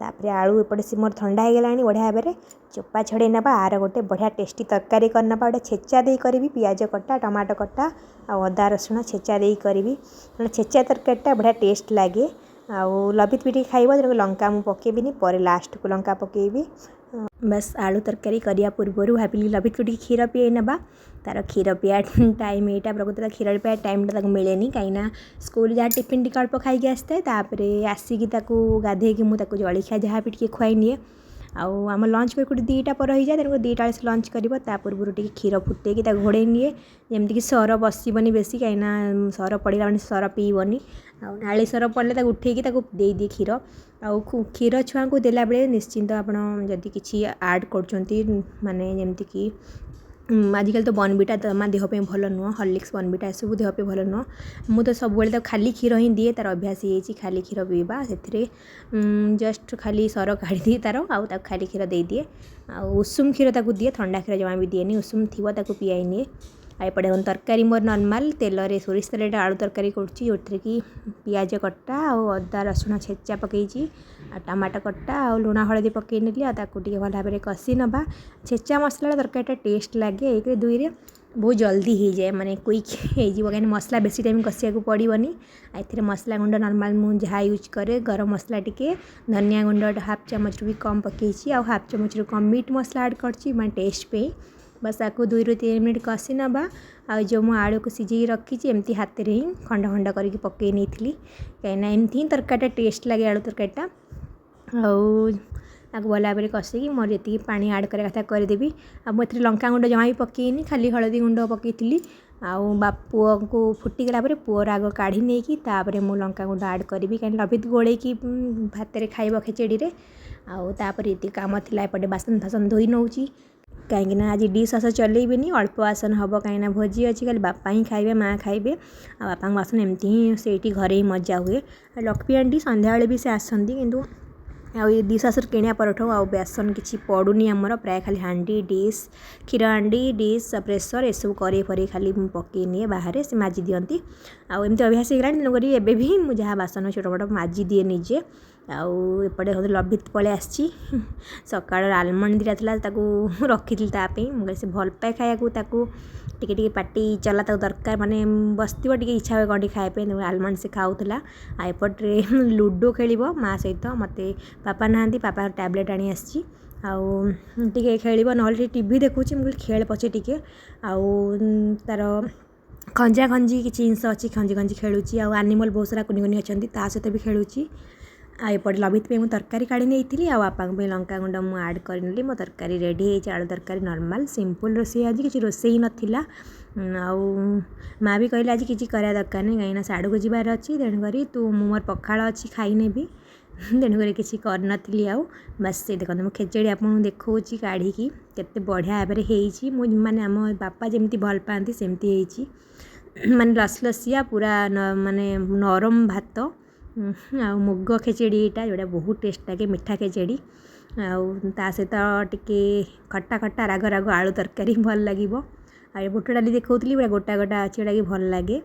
ତାପରେ ଆଳୁ ଏପଟେ ସେ ମୋର ଥଣ୍ଡା ହେଇଗଲାଣି, ବଢ଼ିଆ ଭାବରେ ଚୋପା ଛଡ଼େଇ ନେବା। ଆର ଗୋଟେ ବଢ଼ିଆ ଟେଷ୍ଟି ତରକାରୀ କରିନେବା, ଗୋଟେ ଛେଚା ଦେଇ କରିବି। ପିଆଜ କଟା, ଟମାଟୋ କଟା ଆଉ ଅଦା ରସୁଣ ଛେଚା ଦେଇ କରିବି, କାରଣ ଛେଚା ତରକାରୀଟା ବଢ଼ିଆ ଟେଷ୍ଟ ଲାଗେ। ଆଉ ଲଭିତ ବି ଟିକେ ଖାଇବ, ତେଣୁ ଲଙ୍କା ମୁଁ ପକାଇବିନି, ପରେ ଲାଷ୍ଟକୁ ଲଙ୍କା ପକାଇବି। ବାସ୍ ଆଳୁ ତରକାରୀ କରିବା ପୂର୍ବରୁ ଭାବିଲି ଲଭିତକୁ ଟିକେ କ୍ଷୀର ପିଆଇ ନେବା। ତାର କ୍ଷୀର ପିଇବା ଟାଇମ୍ ଏଇଟା। ପ୍ରକୃତରେ କ୍ଷୀର ପିଇବା ଟାଇମ୍ଟା ତାକୁ ମିଳେନି, କାହିଁକିନା ସ୍କୁଲ ଯାହା ଟିଫିନ୍ ଟିକେ ଅଳ୍ପ ଖାଇକି ଆସିଥାଏ। ତାପରେ ଆସିକି ତାକୁ ଗାଧେଇକି ମୁଁ ତାକୁ ଜଳଖିଆ ଯାହା ବି ଟିକେ ଖୁଆଇ ନିଏ। ଆଉ ଆମ ଲଞ୍ଚ ବେଳକୁ 2ଟା ପରେ ହେଇଯାଏ, ତେଣୁ 2ଟା ବେଳେ ସେ ଲଞ୍ଚ କରିବ। ତା ପୂର୍ବରୁ ଟିକେ କ୍ଷୀର ଫୁଟେଇକି ତାକୁ ଘୋଡ଼େଇ ନିଏ, ଯେମିତିକି ସର ବସିବନି ବେଶୀ, କାହିଁକିନା ସର ପଡ଼ିଲା ମାନେ ସର ପିଇବନି। ଆଉ ନାଳି ସର ପଡ଼ିଲେ ତାକୁ ଉଠେଇକି ତାକୁ ଦେଇଦିଏ କ୍ଷୀର। ଆଉ କ୍ଷୀର ଛୁଆଙ୍କୁ ଦେଲାବେଳେ ନିଶ୍ଚିନ୍ତ ଆପଣ ଯଦି କିଛି ଆଡ଼୍ କରୁଛନ୍ତି, ମାନେ ଯେମିତିକି ଆଜିକାଲି ତ ବର୍ନଭିଟା ଜମା ଦେହ ପାଇଁ ଭଲ ନୁହଁ, ହର୍ଲିକ୍ସ ବର୍ନଭିଟା ଏସବୁ ଦେହ ପାଇଁ ଭଲ ନୁହଁ। ମୁଁ ତ ସବୁବେଳେ ତାକୁ ଖାଲି କ୍ଷୀର ହିଁ ଦିଏ, ତାର ଅଭ୍ୟାସ ହେଇଯାଇଛି ଖାଲି କ୍ଷୀର ପିଇବା। ସେଥିରେ ଜଷ୍ଟ ଖାଲି ସର କାଢ଼ିଦିଏ ତାର, ଆଉ ତାକୁ ଖାଲି କ୍ଷୀର ଦେଇଦିଏ। ଆଉ ଉଷୁମ କ୍ଷୀର ତାକୁ ଦିଏ, ଥଣ୍ଡା କ୍ଷୀର ଜମା ବି ଦିଏନି, ଉଷୁମ ଥିବ ତାକୁ ପିଆଇ ନିଏ। ଆଉ ଏପଟେ ଦେଖନ୍ତୁ ତରକାରୀ ମୋର ନର୍ମାଲ୍ ତେଲରେ ସୋରିଷ ତେଲରେ ଆଳୁ ତରକାରୀ କରୁଛି, ଯେଉଁଥିରେ କି ପିଆଜ କଟା ଆଉ ଅଦା ରସୁଣ ଛେଚା ପକାଇଛି, ଆଉ ଟମାଟୋ କଟା ଆଉ ଲୁଣ ହଳଦୀ ପକାଇ ନେଲି। ଆଉ ତାକୁ ଟିକେ ଭଲ ଭାବରେ କଷି ନେବା। ଛେଚା ମସଲାର ତରକାରୀଟା ଟେଷ୍ଟ ଲାଗେ ଏକରେ, ଦୁଇରେ ବହୁତ ଜଲ୍ଦି ହେଇଯାଏ, ମାନେ କୁଇକ୍ ହେଇଯିବ, କାହିଁକିନା ମସଲା ବେଶୀ ଟାଇମ୍ କଷିବାକୁ ପଡ଼ିବନି। ଆଉ ଏଥିରେ ମସଲା ଗୁଣ୍ଡ ନର୍ମାଲ୍ ମୁଁ ଯାହା ୟୁଜ୍ କରେ, ଗରମ ମସଲା ଟିକେ, ଧନିଆ ଗୁଣ୍ଡ ହାଫ୍ ଚାମଚରୁ ବି କମ୍ ପକାଇଛି, ଆଉ ହାଫ୍ ଚାମଚରୁ କମ୍ ମିଟ୍ ମସଲା ଆଡ଼୍ କରିଛି, ମାନେ ଟେଷ୍ଟ ପାଇଁ। ବାସ୍ ତାକୁ 2ରୁ 3 ମିନିଟ୍ କଷି ନେବା। ଆଉ ଯେଉଁ ମୁଁ ଆଳୁକୁ ସିଝେଇକି ରଖିଛି, ଏମିତି ହାତରେ ହିଁ ଖଣ୍ଡ ଖଣ୍ଡ କରିକି ପକାଇ ନେଇଥିଲି, କାହିଁକିନା ଏମିତି ହିଁ ତରକାରୀଟା ଟେଷ୍ଟ ଲାଗେ ଆଳୁ ତରକାରୀଟା। ଆଉ ତାକୁ ଭଲ ଭାବରେ କଷିକି ମୋର ଯେତିକି ପାଣି ଆଡ଼୍ କରିବା କଥା କରିଦେବି। ଆଉ ମୁଁ ଏଥିରେ ଲଙ୍କା ଗୁଣ୍ଡ ଜମା ବି ପକାଇନି, ଖାଲି ହଳଦୀ ଗୁଣ୍ଡ ପକାଇଥିଲି। ଆଉ ବା ପୁଅକୁ ଫୁଟିଗଲା ପରେ ପୁଅର ଆଗ କାଢ଼ି ନେଇକି ତାପରେ ମୁଁ ଲଙ୍କା ଗୁଣ୍ଡ ଆଡ଼୍ କରିବି, କାହିଁକି ଲଭିତ ଗୋଳେଇକି ଭାତରେ ଖାଇବ ଖେଚେଡ଼ିରେ। ଆଉ ତାପରେ ଏତିକି କାମ ଥିଲା, ଏପଟେ ବାସନ ଫାସନ ଧୋଇ ନେଉଛି, କାହିଁକିନା ଆଜି ଡିଶ୍ ୱାସର୍ ଚଲେଇବିନି, ଅଳ୍ପ ବାସନ ହେବ, କାହିଁକିନା ଭୋଜି ଅଛି, ଖାଲି ବାପା ହିଁ ଖାଇବେ, ମା ଖାଇବେ। ଆଉ ବାପାଙ୍କ ବାସନ ଏମିତି ହିଁ ସେଇଠି ଘରେ ହିଁ ମଜା ହୁଏ। ଆଉ ଲକ୍ଷ୍ମୀ ଆଣ୍ଟି ସନ୍ଧ୍ୟାବେଳେ ବି ସେ ଆସନ୍ତି, କିନ୍ତୁ ଆଉ ଏ ଡିଶ୍ ୱାସର୍ କିଣିବା ପରଠୁ ଆଉ ବେସନ କିଛି ପଡ଼ୁନି ଆମର, ପ୍ରାୟ ଖାଲି ହାଣ୍ଡି ଡିଶ୍, କ୍ଷୀର ହାଣ୍ଡି, ଡିଶ୍, ପ୍ରେସର୍ ଏସବୁ କରେଇ ଫରେଇ ଖାଲି ମୁଁ ପକାଇ ନିଏ ବାହାରେ, ସେ ମାଜି ଦିଅନ୍ତି। ଆଉ ଏମିତି ଅଭ୍ୟାସ ହେଇଗଲାଣି, ତେଣୁକରି ଏବେ ବି ମୁଁ ଯାହା ବାସନ ଛୋଟ ମୋଟ ମାଜି ଦିଏ ନିଜେ। ଆଉ ଏପଟେ ଲଭିତ ପଳେଇ ଆସିଛି। ସକାଳର ଆଲମଣ୍ଡ 2ଟା ଥିଲା, ତାକୁ ରଖିଥିଲି ତା ପାଇଁ। ମୁଁ କହିଲି ସେ ଭଲ ପାଏ ଖାଇବାକୁ, ତାକୁ ଟିକେ ଟିକେ ପାଟି ଚଲା ତାକୁ ଦରକାର, ମାନେ ବସିଥିବ ଟିକେ ଇଚ୍ଛା ହୁଏ କ'ଣ ଟିକେ ଖାଇବା ପାଇଁ, ତେଣୁ ଆଲମଣ୍ଡ ସେ ଖାଉଥିଲା। ଆଉ ଏପଟରେ ଲୁଡ଼ୋ ଖେଳିବ ମା ସହିତ। ମୋତେ ବାପା ନାହାନ୍ତି, ବାପା ଟ୍ୟାବଲେଟ୍ ଆଣି ଆସିଛି, ଆଉ ଟିକେ ଖେଳିବ, ନହେଲେ ଟିକେ ଟିଭି ଦେଖୁଛି। ମୁଁ କହିଲି ଖେଳ ପଛେ ଟିକେ। ଆଉ ତାର ଖଞ୍ଜା ଖଞ୍ଜି କିଛି ଜିନିଷ ଅଛି, ଖଞ୍ଜି ଖଞ୍ଜି ଖେଳୁଛି। ଆଉ ଆନିମଲ୍ ବହୁତ ସାରା କୁନି କୁନି ଅଛନ୍ତି, ତା ସହିତ ବି ଖେଳୁଛି। ଆଉ ଏପଟେ ଲଭିତ ପାଇଁ ମୁଁ ତରକାରୀ କାଢ଼ି ନେଇଥିଲି, ଆଉ ବାପାଙ୍କ ପାଇଁ ଲଙ୍କା ଗୁଣ୍ଡ ମୁଁ ଆଡ଼୍ କରିନେଲି। ମୋ ତରକାରୀ ରେଡ଼ି ହେଇଛି, ଆଳୁ ତରକାରୀ ନର୍ମାଲ୍ ସିମ୍ପଲ୍ ରୋଷେଇ, ଆଜି କିଛି ରୋଷେଇ ନଥିଲା। ଆଉ ମା ବି କହିଲେ ଆଜି କିଛି କରିବା ଦରକାର ନାହିଁ, କାହିଁକିନା ସାଡ଼କୁ ଯିବାର ଅଛି, ତେଣୁକରି ତୁ ମୁଁ ମୋର ପଖାଳ ଅଛି ଖାଇନେବି, ତେଣୁକରି କିଛି କରିନଥିଲି। ଆଉ ବାସ୍ ସେ ଦେଖନ୍ତୁ ମୁଁ ଖେଚେଡ଼ି ଆପଣଙ୍କୁ ଦେଖାଉଛି କାଢ଼ିକି କେତେ ବଢ଼ିଆ ଭାବରେ ହେଇଛି। ମୁଁ ମାନେ ଆମ ବାପା ଯେମିତି ଭଲ ପାଆନ୍ତି ସେମିତି ହେଇଛି, ମାନେ ଲସଲସିଆ ପୁରା, ମାନେ ନରମ ଭାତ ଆଉ ମୁଗ ଖେଚେଡ଼ି ଏଇଟା, ଯେଉଁଟା ବହୁତ ଟେଷ୍ଟ ଲାଗେ, ମିଠା ଖେଚେଡ଼ି। ଆଉ ତା ସହିତ ଟିକେ ଖଟା ଖଟା ରାଗ ରାଗ ଆଳୁ ତରକାରୀ ଭଲ ଲାଗିବ। ଆଉ ଏ ବୁଟ ଡାଲି ଦେଖାଉଥିଲି, ପୁରା ଗୋଟା ଗୋଟା ଅଛି, ଯେଉଁଟାକି ଭଲ ଲାଗେ।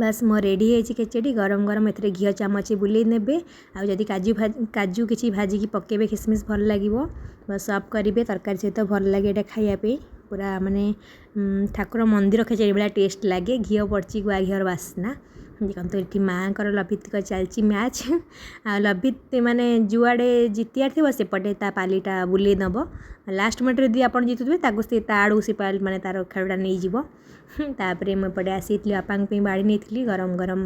ବାସ୍ ମୋ ରେଡ଼ି ହେଇଛି ଖେଚେଡ଼ି ଗରମ ଗରମ। ଏଥିରେ ଘିଅ ଚାମଚ ବୁଲେଇ ନେବେ, ଆଉ ଯଦି କାଜୁ କିଛି ଭାଜିକି ପକାଇବେ, ଖିସମିସ୍, ଭଲ ଲାଗିବ। ବାସ୍ ସର୍ଭ କରିବେ ତରକାରୀ ସହିତ, ଭଲ ଲାଗେ ଏଇଟା ଖାଇବା ପାଇଁ। ପୁରା ମାନେ ଠାକୁର ମନ୍ଦିର ଖେଚେଡ଼ି ଭଳିଆ ଟେଷ୍ଟ ଲାଗେ। ଘିଅ ପଡ଼ିଛି, ଗୁଆ ଘିଅର ବାସ୍ନା। ଦେଖନ୍ତୁ, ଏଠି ମାଆଙ୍କର ଲଭିତଙ୍କ ଚାଲିଛି ମ୍ୟାଚ୍। ଆଉ ଲଭିତ ମାନେ ଯୁଆଡ଼େ ଜିତିବାର ଥିବ, ସେପଟେ ତା ପାଲିଟା ବୁଲେଇ ନେବ। ଲାଷ୍ଟ ମିନିଟ୍ରେ ଯଦି ଆପଣ ଜିତୁଥିବେ, ତାକୁ ସେ ତା ଆଡ଼କୁ ସେ ମାନେ ତାର ଖେଳଟା ନେଇଯିବ। ତାପରେ ମୁଁ ଏପଟେ ଆସିଥିଲି, ବାପାଙ୍କ ପାଇଁ ବାଢ଼ି ନେଇଥିଲି ଗରମ ଗରମ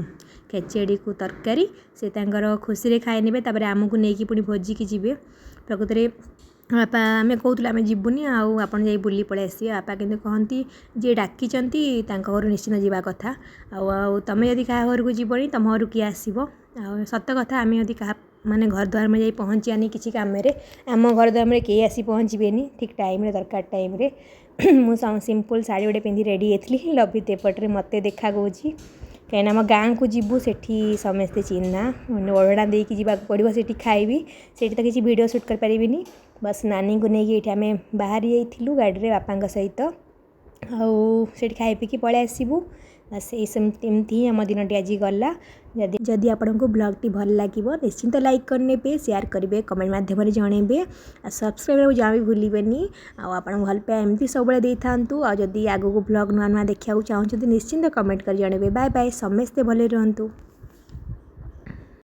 ଖେଚେଡ଼ିକୁ ତରକାରୀ। ସେ ତାଙ୍କର ଖୁସିରେ ଖାଇ ନେବେ, ତାପରେ ଆମକୁ ନେଇକି ପୁଣି ଭୋଜିକି ଯିବେ। ପ୍ରକୃତରେ ବାପା, ଆମେ କହୁଥିଲୁ ଆମେ ଯିବୁନି ଆଉ ଆପଣ ଯାଇ ବୁଲି ପଳେଇ ଆସିବେ। ବାପା କିନ୍ତୁ କହନ୍ତି, ଯିଏ ଡାକିଛନ୍ତି ତାଙ୍କ ଘରୁ ନିଶ୍ଚିନ୍ତ ଯିବା କଥା। ଆଉ ତମେ ଯଦି କାହା ଘରକୁ ଯିବନି, ତମ ଘରକୁ କିଏ ଆସିବ? ଆଉ ସତ କଥା, ଆମେ ଯଦି କାହା ମାନେ ଘର ଦ୍ୱାର ଯାଇ ପହଞ୍ଚିବାନି କିଛି କାମରେ, ଆମ ଘର ଦ୍ୱାର କେହି ଆସି ପହଞ୍ଚିବେନି ଠିକ୍ ଟାଇମ୍ରେ, ଦରକାର ଟାଇମ୍ରେ। ମୁଁ ସିମ୍ପଲ୍ ଶାଢ଼ୀ ଗୋଟେ ପିନ୍ଧି ରେଡ଼ି ହେଇଥିଲି। ଲଭିତ ଏପଟରେ ମୋତେ ଦେଖା କହୁଛି, କାହିଁକିନା ଆମ ଗାଁକୁ ଯିବୁ, ସେଠି ସମସ୍ତେ ଚିହ୍ନା, ଓଢ଼ଣା ଦେଇକି ଯିବାକୁ ପଡ଼ିବ। ସେଠି ଖାଇବି, ସେଠି ତ କିଛି ଭିଡ଼ିଓ ସୁଟ୍ କରିପାରିବିନି। ବାସ୍, ନାନୀଙ୍କୁ ନେଇକି ଏଇଠି ଆମେ ବାହାରି ଯାଇଥିଲୁ ଗାଡ଼ିରେ ବାପାଙ୍କ ସହିତ, ଆଉ ସେଠି ଖାଇ ପିଇକି ପଳେଇ ଆସିବୁ। ବାସ୍, ଏଇ ସେମିତି ଏମିତି ହିଁ ଆମ ଦିନଟି ଆଜି ଗଲା। ଯଦି ଆପଣଙ୍କୁ ବ୍ଲଗ୍ଟି ଭଲ ଲାଗିବ, ନିଶ୍ଚିନ୍ତ ଲାଇକ୍ କରିନେବେ, ସେୟାର କରିବେ, କମେଣ୍ଟ ମାଧ୍ୟମରେ ଜଣେଇବେ, ଆଉ ସବସ୍କ୍ରାଇବ୍ କରିବାକୁ ଜମା ବି ଭୁଲିବେନି। ଆଉ ଆପଣ ଭଲ ପାଇବା ଏମିତି ସବୁବେଳେ ଦେଇଥାନ୍ତୁ। ଆଉ ଯଦି ଆଗକୁ ବ୍ଲଗ୍ ନୂଆ ନୂଆ ଦେଖିବାକୁ ଚାହୁଁଛନ୍ତି, ନିଶ୍ଚିନ୍ତ କମେଣ୍ଟ କରି ଜଣେଇବେ। ବାଏ ବାଏ, ସମସ୍ତେ ଭଲରେ ରୁହନ୍ତୁ।